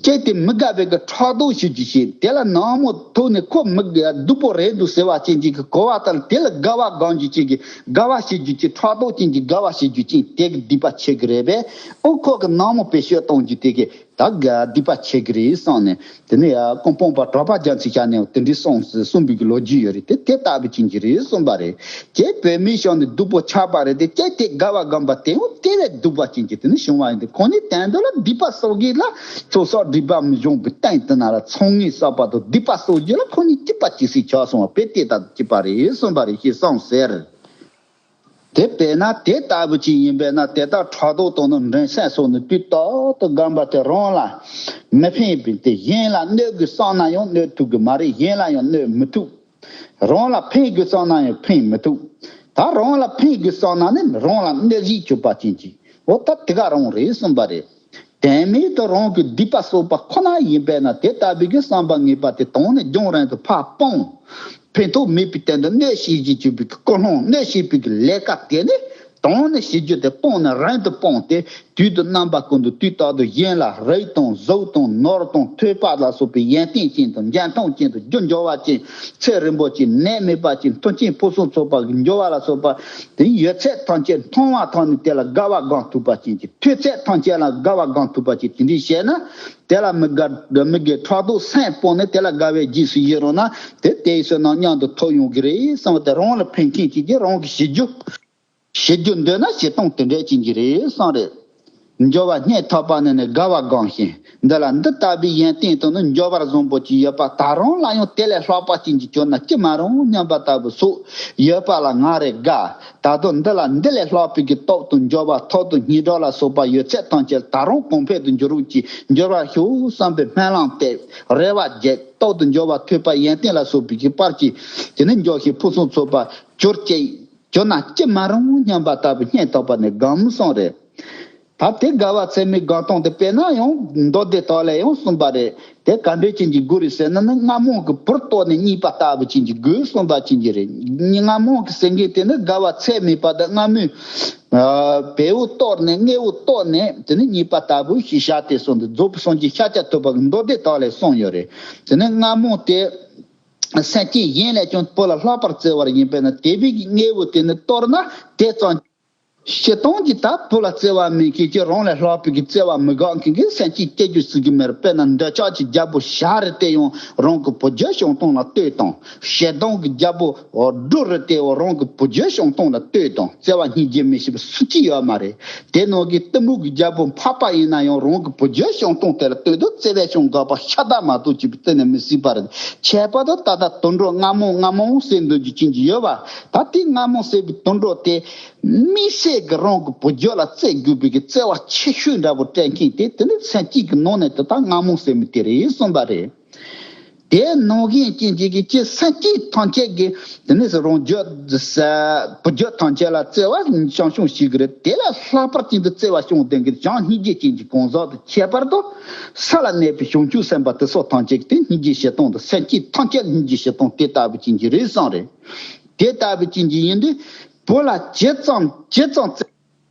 ཁྱེད་དེ་མི་དགའ་བའི་གི་ཕྲག་དོག་ཞུ་རྒྱུ་ཞིག་དེ་ལ་ནག་མོ་ཐུག་ནས་ཁོ་མི་དགའ་སྡུག་པོ་རེད་འདུག་ཟེར་བ་ཅན་གྱི་གི་གོ་བ་ལྟར། དེ་ལ་དགའ་བ་སྒོམ་རྒྱུ་ཅན་གྱི་དགའ་བ་ཞུ་རྒྱུ་ཅན། ཕྲག་དོག་ཅན་གྱི་དགའ་བ་ཞུ་རྒྱུ་ཅན་དེ་གི་སྡིག་པ་ཆེ་གི་རེད་པས། ཨོ་ཁོ་གི་ནག་མོ་བེད་སྤྱོད་གཏོང་རྒྱུ་དེ་གི་ད་ག་སྡིག་པ་ཆེ་གི་རེད་གསུངས་ནས། དེ་ནས་ཡ་ཀུན་སྤངས་པ་གྲགས་པ་རྒྱལ་མཚན་ཞལ་ནས་དེ་འདྲའི་གསུངས་གསུངས་པའི་གི་ལོ་རྒྱུས་ཡོད་རེད། དེ་དེ་ལྟ་བུ་ཅན་གྱི་རེད་གསུངས་པ་རེད། ཁྱེད་བུད་མེད་བྱུང་ནས་སྡུག་པོ་ཆགས་པ་རེད་དེ། ཁྱེད་དེ་དགའ་བ་སྒོམ་པ་དེ་ཡང་དེ་ལས་སྡུག་པ་ཅན་གྱི་དེ་ནི་བྱུང་བ་ཡིན་ཏེ། ཁོང་ནི་དོན་དུ་ལ་སྡིག་པ་གསོག་གི་ལ་ཚོགས་བསགས་སྒྲིབ་པ་མི་སྦྱོང་བའི་སྟེང་དུ་ན་ལ་ཚོགས་ངན་བསགས་པ་དང་སྡིག་པ་གསོག་རྒྱུ་ལ་ཁོང་ནི་སྐྱིད་པ་ཇི་སྲིད་ཆགས་སོང་བ་དཔེ་དེ་ལྟར་སྐྱིད་པ་རེད་གསུངས་པ་རེད་ཞེས་གསུངས་ཟེར། དེ་དཔེར་ན་དེ་ལྟ་བུ་ཅིག་ཡིན་པས་ན། དེ་ལྟར་ཕྲག་དོག་དང་ནི་འགྲན་སེམས་སོགས་ནི་དུས་རྟག་ཏུ་སྒོམ་པ་དེ་རང་ལ་མི་ཕན་པའི་དེ། གཞན་ལ་གནོད་དགོས་བསམ་ན་ཡང་གནོད་ཐུབ་ཀྱི་མ་རེད། གཞན་ལ་ཡང་གནོད་མི་ཐུབ། རང་ལ་ཕན་དགོས་བསམ་ན་ཡང་ཕན་མི་ཐུབ། ད་རང་ལ་ཕན་དགོས་བསམ་ན་ནི་རང་ལ་གནོད་གཞི་གྱུར་པ་ཅན་གྱི། འོ་ད་དེ་ག་རང་རེད་གསུངས་པ་རེད། དོན་མེད་དུ་རང་གི་སྡིག་པ་གསོག་པ་ཁོ་ན་ཡིན་པས་ན། དེ་ལྟ་བུའི་གི་བསམ་པ་ངན་པ་དེ་དོན་ནི་རྒྱང་རིང་དུ་ཕར་སྤོང་། ཕན་ཐོགས་མེད་པའི་དོན་དུ་གནོད་བྱེད་ཀྱི་བཅུག་པའི་གི་ཀུན་སློང་། གནོད་བྱེད་པའི་གི་ལས་ཀ་དེ་ནི་དོན་ནི་བྱེད་རྒྱུ་དེ་སྤོང་ནས་རིང་དུ་སྤོང་སྟེ། དུས་དང་རྣམ་པ་ཀུན་ཏུ་དུས་རྟག་ཏུ་གཞན་ལ་རིགས་དང་གཟུགས་དང་ནོར་དང་ཐོས་པ་ལ་སོགས་པའི་ཡོན་ཏན་ཅན་དང་འཇོན་ཐང་ཅན་དང་རྒྱུ་འབྱོར་བ་ཅན། ཚེ་རིང་པོ་ཅན། ནད་མེད་པ་ཅན། མཐུན་རྐྱེན་ཕུན་སུམ་ཚོགས་པ་གི་འབྱོར་བ་ལ་སོགས་པ་དེ་ཡོད་ཚད་ཐམས་ཅད་མཐོང་བ་ཐམས་ནི་དེ་ལ་དགའ་བ་སྒོམ་ཐུབ་པ་ཅན་གྱི། ཐོས་ཚད་ཐམས་ཅད་ལ་དགའ་བ་སྒོམ་ཐུབ་པ་ཅན། དེ་འདྲའི་བྱས་ན་དེ་ལ་མི་དགའ་མི་དགའི་ཕྲག་དོག་སེམས་སྤངས་ནས་དེ་ལ་དགའ་བའི་རྗེས་སུ་ཡི་རང་ན། དེ་དེའི་བསོད་ནམས་མཉམ་དུ་ཐོབ་ཡོང་གི་རེད་བསམ་པ་དེ། རང་ལ་ཕན་མཁན་གཅིག་གིས་རང་གི་བྱེད་རྒྱུ། བྱེད་རྒྱུ་འདོད་ན་བྱེད་སྟངས་དེ་འདྲ་ཅན་གྱི་རེད་བསམ་རེད། འབྱོར་བ་སྙེད་ཐོབ་པ་ནི་ནི་དགའ་བ་སྒོམ་ཞིང་། འདི་ལ་འདི་ལྟ་བུའི་ཡོན་ཏན་དང་ནི་འབྱོར་བ་བཟང་པོ་ཅིག་ཡོད་པ། ད་རུང་ལ་ཡང་དེ་ལས་ལྷག་པ་ཅན་གྱི་བྱུང་ན་ཅི་མ་རུང་སྙམ་པ་ལྟ་བུ་སོགས་ཡོད་པ་ལ་ང་རེ་དགའ། ད་དུང་འདི་ལ་འདི་ལས་ལྷག་པའི་གི་སྟོབས་དང་འབྱོར་བ་ཐོབ་དང་སྙན་གྲགས་ལ་སོགས་པ་ཡོད་ཚད་ཐམས་ཅད་ད་རུང་གོང་འཕེལ་དུ་འགྱུར་རོགས་ཀྱི་འབྱོར་བ་ཤོག་བསམ་པའི་སྨོན་ལམ་དེ་རེ་བ་བརྒྱད། སྟོབས་དང་འབྱོར་བ་ཐོས་པ་ཡོན་ཏན་ལ་སོགས་པའི་གི་བར་གྱི་དེ་ནི་འབྱོར་ཞིང་ཕུན་སུམ་ཚོགས་པ་གྱུར་ཅིག། གྱུར་ན་ཅི་མ་རུང་སྙམ་པ་ལྟ་བུ་སྙིང་ཐག་པ་ནས་སྒོམ་གསུངས་རེད། ད་དེ་དགའ་བ་ཚད་མེད་སྒོམ་སྟངས་དེ་དཔེར་ན་ཡང་མདོ་སྡེ་དག་ལས་ཡང་གསུངས་པ་རེད། དེ་ག་འདྲའི་ཅན་གྱི་སྒོ་རེད་ཟེར་ན་ནི་རྔ་མོང་གི་བུར་གཏོར་ནས་རྙེད་པ་ལྟ་བུ་ཅན་གྱི་སྒོ་གསུངས་པ་ཅན་གྱི་རེད། རྔ་མོང་གི་ཟེར་མཁན་དེ་ནི་དགའ་བ་ཚད་མེད་པ་དང་རྔ་མོང་ ཨ་བལ་པོ་གཏོར་ནས་དངོས་པོ་གཏོར་ནས་དེ་ནི་རྙེད་པ་ལྟ་བུ་ཞིག་བཞག་སྟེ་གསུངས་འདུག། རྫོགས་པའི་སངས་རྒྱས་ཤཱཀྱ་ཐུབ་པ་གི་མདོ་སྡེ་དག་ལས་གསུངས་ཡོད་རེད། དེ་ནི་སྔ་མོ་དེ་སེམས་ཅན་གཞན་ལས་ཀྱང་བུ་ལ་ལྷག་པར་བརྩེ་བར་ཡིན་པས་ན། དེ་བས་ཀྱི་དངོས་པོ་དེ་ནི་གཏོར་ན་དེ་ཙམ་ཞེ་སྡང་གིས་ད་བུ་ལ་བརྩེ་བ་མེད་མཁན་གྱི་རང་ལས་ལྷག་པའི་གི་བརྩེ་བ་མི་དགའ་མཁན་གྱི་སེམས་ཅན་སྐྱེ་རྒྱུ་སྲིད་ཀྱི་མེད་རེད། དཔེར་ན་འདོད་ཆགས་ཀྱི་རྒྱལ་པོ་ཞ་རི་དེ་ཡང་རང་གི་བུ་རྒྱུད་བྱང་སྟོང་ལ་ལྟོས་དང་། ཞེ་སྡང་གི་རྒྱལ་པོ་སྦྲུལ་རི་དེ་ཡང་རང་གི་བུ་རྒྱུད་བྱང་སྟོང་ལ་ལྟོས་དང་། བརྩེ་བ་སྙིང་རྗེ་མེད་ཞེས་པ་སུ་གཅིག་ཡོད་མ་རེད། དེ་ནང་གི་གཏི་མུག་གི་རྒྱལ་པོ་འཕགས་པ་ཡིན་ན་ཡང་རང་གི་བུ་རྒྱུད་བྱང་སྟོང་དེ་ལ་ལྟོས་དང་། བརྩེ་བས་ཀྱང་འགག་པ་ཤ་སྟག་མ་གཏོགས་ཅིག་གཏན་ནས་མི་སྲིད་པ་རེད། ཁྱད་པར་དུ་ད་ལྟ་དུད་འགྲོ་རྔ་མོང་རྔ་མོང་ཟེར་འདོད་རྒྱུ་ཅན་གྱི་ཡོད་པ། ད་དེ་རྔ་མོང་ཟེར་བའི་དུད་འགྲོ་དེ་དམིགས་བསལ་གྱི་རང་གི་བུ་རྒྱུད་ལ་བརྩེ་དགོས་པའི་གི་བརྩེ་བ་ཆེ་ཤོས་འདྲ་པོ་སྤྲད་མཁན་དེ་དེ་ནི་སེམས་ཅན་གྱི་ནང་ནས་དེ་དག་རྔ་མོང་ཟེར་མི་དེ་རེད་གསུངས་པ་རེད། དེ་ནང་བཞིན་ཅན་གྱི་གི་སེམས་ཅན་ཐམས་ཅད་ཀྱི་དེ་ནི་རང་རྒྱུད་བུ་རྒྱུད་ཐམས་ཅད་ལ་བརྩེ་བ་བྱང་ཆུབ་ཞིག་གི་རེད། དེ་ལ་ལྷག་པར་ཅན་དུ་བརྩེ་བ་བྱུང་ལྡན་གྱི་བྱང་སྙིང་རྗེ་ཅན་གྱི་གང་ཟག་དེ་ཁྱད་པར་དུ་ས་ལ་གནས་པའི་བྱང་ཆུབ་སེམས་དཔའ་དེ་སོགས་ཐམས་ཅད་ཀྱི་དེ་སྙིང་རྗེ་ཞེ་སྡང་དང་། སེམས་ཅན་ཐམས་ཅད་ལ་སྙིང་རྗེ་ཞེ་སྡང་དེ་ལྟ་བུ་ཅན་གྱི་རེད་གསུངས་རེད། དེ་ལྟ་བུ་ཅན་གྱི་ཡིན་དུས་བུ་ལ་ཇི་ཙམ་ཇི་ཙམ་བརྩེ་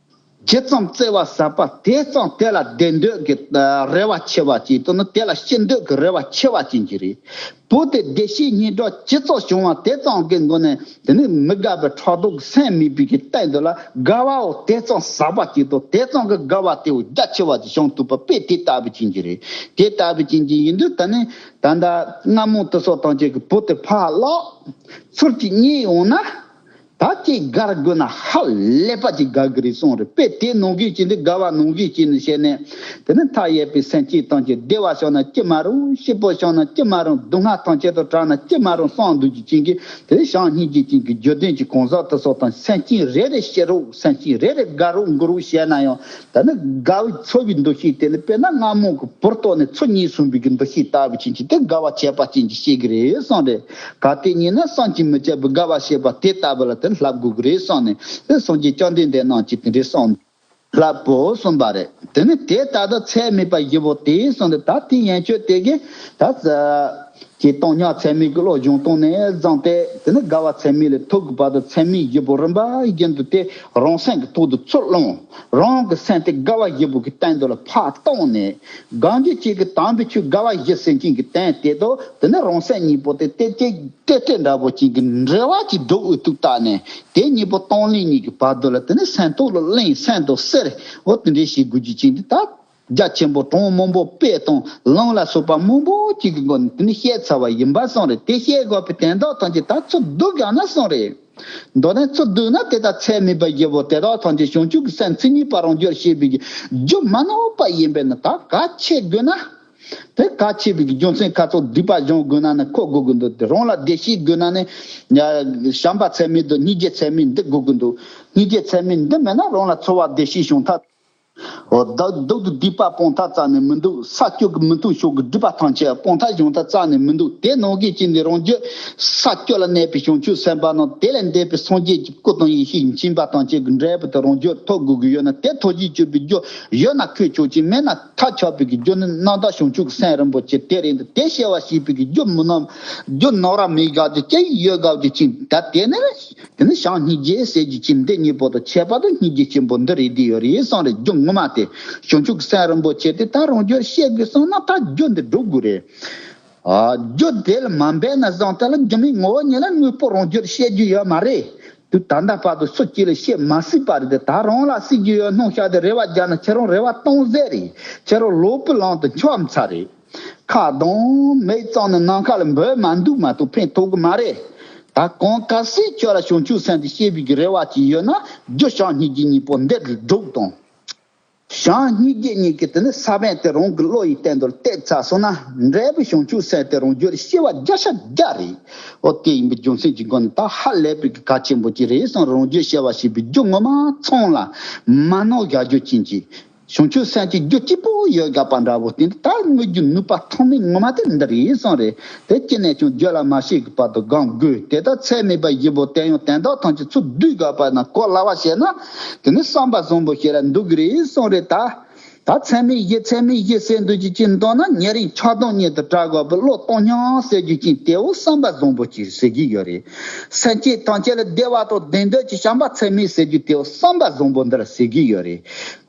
ཇི་ཙམ་བརྩེ་བ་ཟབ་པ་དེ་ཙམ་དེ་ལ་བདེ་འདོད་ཀྱི་ཨ་རེ་བ་ཆེ་བ་ཅིག་དང་ནི་དེ་ལ་ཤི་འདོད་ཀྱི་རེ་བ་ཆེ་བ་ཅན་གྱི་རེད། བུ་དེ་བདེ་གཤེགས་སྙིང་གྲགས་ཇི་ཙམ་བྱུང་བ་དེ་ཙམ་གྱི་སྒོ་ནས་དེ་ནི་མི་དགའ་བའི་ཕྲག་དོག་གི་སེམས་མེད་པའི་གི་སྟེང་དུ་ལ་དགའ་བའོ་དེ་ཙམ་ཟབ་པ་ཅིག་དང་། དེ་ཙམ་གྱི་དགའ་བ་དེའོ་རྒྱ་ཆེ་བ་ཅིག་བྱུང་ཐུབ་པ་དཔེ་དེ་ལྟ་བུ་ཅན་གྱི་རེད། དེ་ལྟ་བུ་ཅན་གྱི་ཡིན་དུས་ད་ནི་ད་ལྟ་རྔ་མོང་དེ་སོགས་ཐམས་ཅད་ཀྱི་བུ་དེ་ཕར་བརླག་ཚུར་གཅིག་རྙེད་ཡོང་ན། ད་ཅིག་དགའ་དགོས་ན་ཧ་ལས་པ་ཅིག་དགའ་གི་རེད་གསུངས་རེད། དཔེ་དེ་ནང་བཞིན་བྱས་ནས་དགའ་བ་ནང་བཞིན་བྱས་ནས་བཤད་ནས། དེ་ནི་མཐའ་ཡས་པའི་སེམས་ཅན་ཐམས་ཅད་བདེ་བ་བྱུང་ན་ཅི་མ་རུང་། སྐྱིད་པོ་བྱུང་ན་ཅི་མ་རུང་། སྡུག་བསྔལ་ཐམས་ཅད་དང་བྲལ་ན་ཅི་མ་རུང་གསུངས་འདུག་རྒྱུ་ཅན་གྱི་དེ་ནི་བྱང་སྙིང་རྗེ་ཅན་གྱི་རྒྱུ་ལྡན་གྱི་གང་ཟག་དེ་སོགས་དང་། སེམས་ཅན་རེ་རེ་ཤེས་རོགས། སེམས་ཅན་རེ་རེ་དགའ་རོགས་མགུ་རོགས་བྱས་ན་ཡང་། ད་ནི་དགའ་བའི་ཚོར་བའི་འདུ་ཤེས་དེ་ནི་དཔེར་ན་རྔ་མོང་གི་བུར་གཏོར་ནས་ཚུར་རྙེད་སོང་བའི་གི་འདུ་ཤེས་ལྟ་བུ་ཅན་གྱི་དེ་དགའ་བ་ཁྱད་པར་ཅན་གྱི་བཤད་གི་རེད་གསུངས་རེད། གལ་ཏེ་རྙེད་ན་བསམ་གྱིས་མི་ཁྱབ་པའི་དགའ་བ་བཤད་པ་དེ་ལྟ་བུ་ལ་དེ་ལྷག་དགོས་གི་རེད་གསུངས་ནས། དེ་སངས་རྒྱས་བཅོམ་ལྡན་འདས་རྣམས་ཀྱིས་དེ་འདྲའི་གསུངས། ལྷག་པོ་གསུངས་པ་རེད། དེ་ནི་དེ་ལྟ་དུ་ཚད་མེད་པ་བཞི་པོ་དེ་གསུངས་ཏེ། ད་དེ་ཡན་ཆོད་དེ་གི་ད་ཀྱི་སྟོང་ཉིད་ཚད་མེད་ཀྱི་བློ་སྦྱོང་སྟངས་ནས་བཟུང་སྟེ། དེ་ནི་དགའ་བ་ཚད་མེད་ལས་ཐོབ་དགོས་པ་དང་། ཚད་མེད་བཞི་པོ་རིམ་པ་བཞིན་དུ་དེ་རང་སེམས་ཀྱི་ཐོག་ཏུ་ཚུར་བླངས། རང་གི་སེམས་དེ་དགའ་བ་བཞི་པོ་གི་སྟེང་དུ་ལ་ཕར་བཏང་ནས། གང་གི་ཅིག་གི་དམ་པའི་ཆོས་དགའ་བ་བཞི་ཟེར་མཁན་གྱི་སྟེང་དེ་དང་། དེ་ནི་རང་སེམས་གཉིས་པོ་དེ་ཏེ་ཏེ་ཏེ་ཏེ་འདྲ་པོ་ཅིག་གི་འབྲེལ་བ་ཅིག་སྒྲུབ་འོས་ཐུག་བཏགས་ནས། དེ་གཉིས་པོ་གཏོང་ལེན་གཉིས་ཀྱི་བར་དུ་ལ་དེ་ནི་སེམས་ཐོག་ལ་གླེང་། སེམས་དང་བསྲེ། འོ་དེ་འདྲའི་བྱེད་དགོས་རྒྱུ་ཅན་དེ་ད། རྒྱ་ཆེན་པོ་གྲངས་མང་པོ་དཔེ་དང་ལུང་ལ་སོགས་པ་མང་པོ་ཅིག་གི་སྒོ་ནས་དེ་ནི་བཤད་ཚར་བ་ཡིན་པ་གསུངས་རེད། དེ་བཤད་དགོས་པའི་དོན་དག་ཐམས་ཅད་ད་ཚུར་བསྡུ་དགོས་ན་གསུངས་རེད། མདོར་ན་ཚུར་བསྡུ་ན་དེ་ལྟར་ཚད་མེད་པ་བཞི་པོ་དེ་དག་ཐམས་ཅད་བྱང་ཆུབ་ཀྱི་སེམས་མཚན་ཉིད་པ་རང་རྒྱུད་ཤེས་པའི་གི་རྒྱུ་མ་ནོར་བ་ཡིན་པས་ན། ད་གལ་ཆེ་དགོས་ན། དེ་གལ་ཆེ་བའི་གི་རྒྱུ་མཚན་ཁ་ཚོ་སྡིག་པ་སྦྱོང་དགོས་ན་ནི་ཁོ་དགོས་ཀྱི་འདུག། དེ་རང་ལ་བདེ་སྐྱིད་དགོས་ན་ནི་བྱམས་པ་ཚད་མེད་དང་སྙིང་རྗེ་ཚད་མེད་འདི་དགོས་ཀྱི་འདུག། སྙིང་རྗེ་ཚད་མེད་འདི་མེད་ན་རང་ལ་ཚོར་བ་བདེ་སྐྱིད་བྱུང་ཐབས། འོ་བདག་སྡུག་ཏུ་སྡིག་པ་སྤོང་ཐབས་རྩ་ནས་མི་འདུག། ས་སྐྱོ་གི་མི་མཐུན་ཕྱོགས་ཀྱི་སྒྲིབ་པ་ཐམས་ཅད་སྤོང་ཐབས་བྱུང་ཐབས་རྩ་ནས་མི་འདུག། དེ་ནང་གི་ཅི་འདི་རང་རྒྱུད་ས་སྐྱོ་ལ་གནས་པའི་བྱང་ཆུབ་སེམས་དཔའ་རྣམས། དེ་ལས་འདས་པའི་སངས་རྒྱས་ཀྱི་སྐུ་དང་ཡེ་ཤེས་ཀྱི་མཁྱེན་པ་ཐམས་ཅད་ཀྱི་འབྲས་བུ་དེ་རང་རྒྱུད་ཐོབ་དགོས་ཀྱི་ཡོད་ན། དེ་ཐོབ་བྱེད་གྱུར་པའི་རྒྱུ་ཡོད་ན་ཁོས་ཆོག་ཅིང་། མེད་ན་ཐབས་ཆག་པའི་གི་རྒྱུ་ནི་རྣམ་དག་བྱང་ཆུབ་ཀྱི་སེམས་རིན་པོ་ཆེ་དེ་རེད་འདུག། དེ་སྐྱེ་བ་བྱེད་པའི་གི་རྒྱུ་མི་ནོར། རྒྱུ་ནོར་བ་མེད་དགག་རྒྱུ་ཅི་ཡོད་དགག་རྒྱུ་ཅི། ད་དེ་ནི། དེ་ནི་བྱང་སྙིང་རྗེ་ཟེར་རྒྱུ་ཅི་འདི་གཉིས་པོ་དང་ཁྱད་པར་དུ་སྙིང་རྗེ་ཆེན་པོ་འདི་རེད། འདི་ཡོད་རེད་གསུངས་རེད། རྒྱུ་ངོ་མ་དེ་བྱང་ཆུབ་ཀྱི་སེམས་རིན་པོ་ཆེ་དེ་ད་རང་རྒྱུད་བཤད་དགོས་སོང་ན་ད་རྒྱུ་འདི་སྒྲུབ་དགོས་རེད། ཨ་རྒྱུ་དེ་ལ་མ་འབད་ན་བཟང་དེ་ལ་རྒྱུ་མའི་ངོ་བོ་ཉིད་ལ་དངོས་པོ་རང་རྒྱུད་བཤད་རྒྱུ་ཡོད་མ་རེད། དུས་ད་ལྟ་བར་དུ་སུ་གཅིག་ལ་བཤད་མ་སྲིད་པ་རེད། དེ་ད་རང་ལ་སྲིད་རྒྱུ་ཡོད་སྣང་བཞག་སྟེ་རེ་བ་རྒྱག་ན་ཁྱེད་རང་རེ་བ་སྟོང་ཟད་རེད། ཁྱེད་རང་ལོག་པའི་ལམ་དུ་འཁྱམས་ཚར་རེད། ཁ་གདངས་མིག་གཙང་ནས་ནམ་མཁའ་ལ་འབོད་མ་འདུག་མ་གཏོགས་ཕན་ཐོགས་ཀྱི་མ་རེད། ད་གང་གལ་སྲིད་ཁྱོད་ལ་བྱང་ཆུབ་སེམས་དེ་སྐྱེ་བའི་གི་རེ་བ་ཅིག་ཡོད་ན། རྒྱུ་བྱང་སྙིང་རྗེ་གཉིས་པོ་འདི་སྒྲུབ་དང་། བྱང་སྙིང་རྗེ་གཉིས་ཀྱི་དེ་ནི་ས་བོན་དེ་རང་གི་བློ་ཡི་སྟེང་དུ་གཏད་ཚར་སོང་ན། འབྲས་བུ་བྱང་ཆུབ་སེམས་དེ་རང་རྒྱུད་སྐྱེ་བ་བརྒྱ་ཆ་བརྒྱ་རེད། འོ་དེ་ཡིན་པའི་རྒྱུ་མཚན་གྱི་སྒོ་ནས་ད་ཧ་ལས་པའི་གི་གལ་ཆེན་པོ་ཅིག་རེད་གསུངས། རང་རྒྱུད་སྐྱེ་བ་བྱེད་པའི་རྒྱུ་ངོ་མ་ཚང་ལ་མ་ནོར་བཞག་རྒྱུ་ཅན་གྱི། བྱང་ཆུབ་སེམས་ཀྱི་རྒྱུ་གཅིག་པོ་ཡོད་དགོས་པ་འདྲ་བོ་དེ་འདི་ལྟར་དངོས་རྒྱུ་ནུས་པ་ཐོགས་མེད་ངོ་མ་དེ་འདི་རེད་གསུངས་རེད། དེ་ཅི་ནས་ཀྱང་རྒྱུད་ལ་མ་སྐྱེས་ཀྱི་བར་དུ་སྒོམ་དགོས། དེ་ལྟར་ཚད་མེད་པ་བཞི་པོ་དེ་ཡང་དོན་དག་ཐམས་ཅད་ཚུར་བསྡུས་དགོས་པ་ན་གོ་སླ་བ་བྱས་ན། དེ་ནི་བསམ་པ་བཟང་པོ་ཞིག་ལ་འདུག་གི་རེད་གསུངས་རེད་ད། ད་ཚད་མེད་བཞི་ཚད་མེད་བཞི་ཟེར་འདུག་ཅིག་ཅིག་འདོན་ན། ཉེ་རིང་ཆགས་སྡང་གཉིས་དང་བྲལ་དགོས་པའི་བློ་གཏོང་སྙིང་ཟེར་རྒྱུ་ཅིག་དེའོ་བསམ་པ་བཟང་པོ་ཅིག་ཟེར་གྱི་ཡོད་རེད། སེམས་ཅན་ཐམས་ཅད་ལ་བདེ་བ་དང་ལྡན་འདོད་ཀྱི་བྱམས་པ་ཚད་མེད་ཟེར་རྒྱུ་དེའོ་བསམ་པ་བཟང་པོ་འདི་ལ་ཟེར་གྱི་ཡོད་རེད།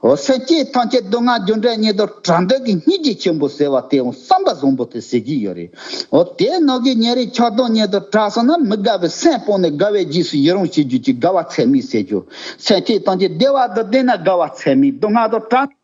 འོ། སེམས་ཅན་ཐམས་ཅད་སྡུག་བསྔལ་རྒྱུ་འབྲས་གཉིས་དང་བྲལ་འདོད་ཀྱི་སྙིང་རྗེ་ཆེན་པོ་ཟེར་བ་དེའོ་བསམ་པ་བཟང་པོ་དེ་ཟེར་གྱི་ཡོད་རེད། འོ། དེའི་ནང་གི་ཉེ་རིང་ཆགས་སྡང་གཉིས་དང་བྲལ་སོང་ན། མི་དགའ་བའི་སེམས་སྤངས་ནས་དགའ་བའི་རྗེས་སུ་ཡི་རང་བྱེད་རྒྱུ་ཅིག་དགའ་བ་ཚད་མེད་ཟེར་རྒྱུ། སེམས་ཅན་ཐམས་ཅད་བདེ་བ་དང་ལྡན་ན་དགའ་བ་ཚད་མེད། སྡུག་བསྔལ་དང་བྲལ་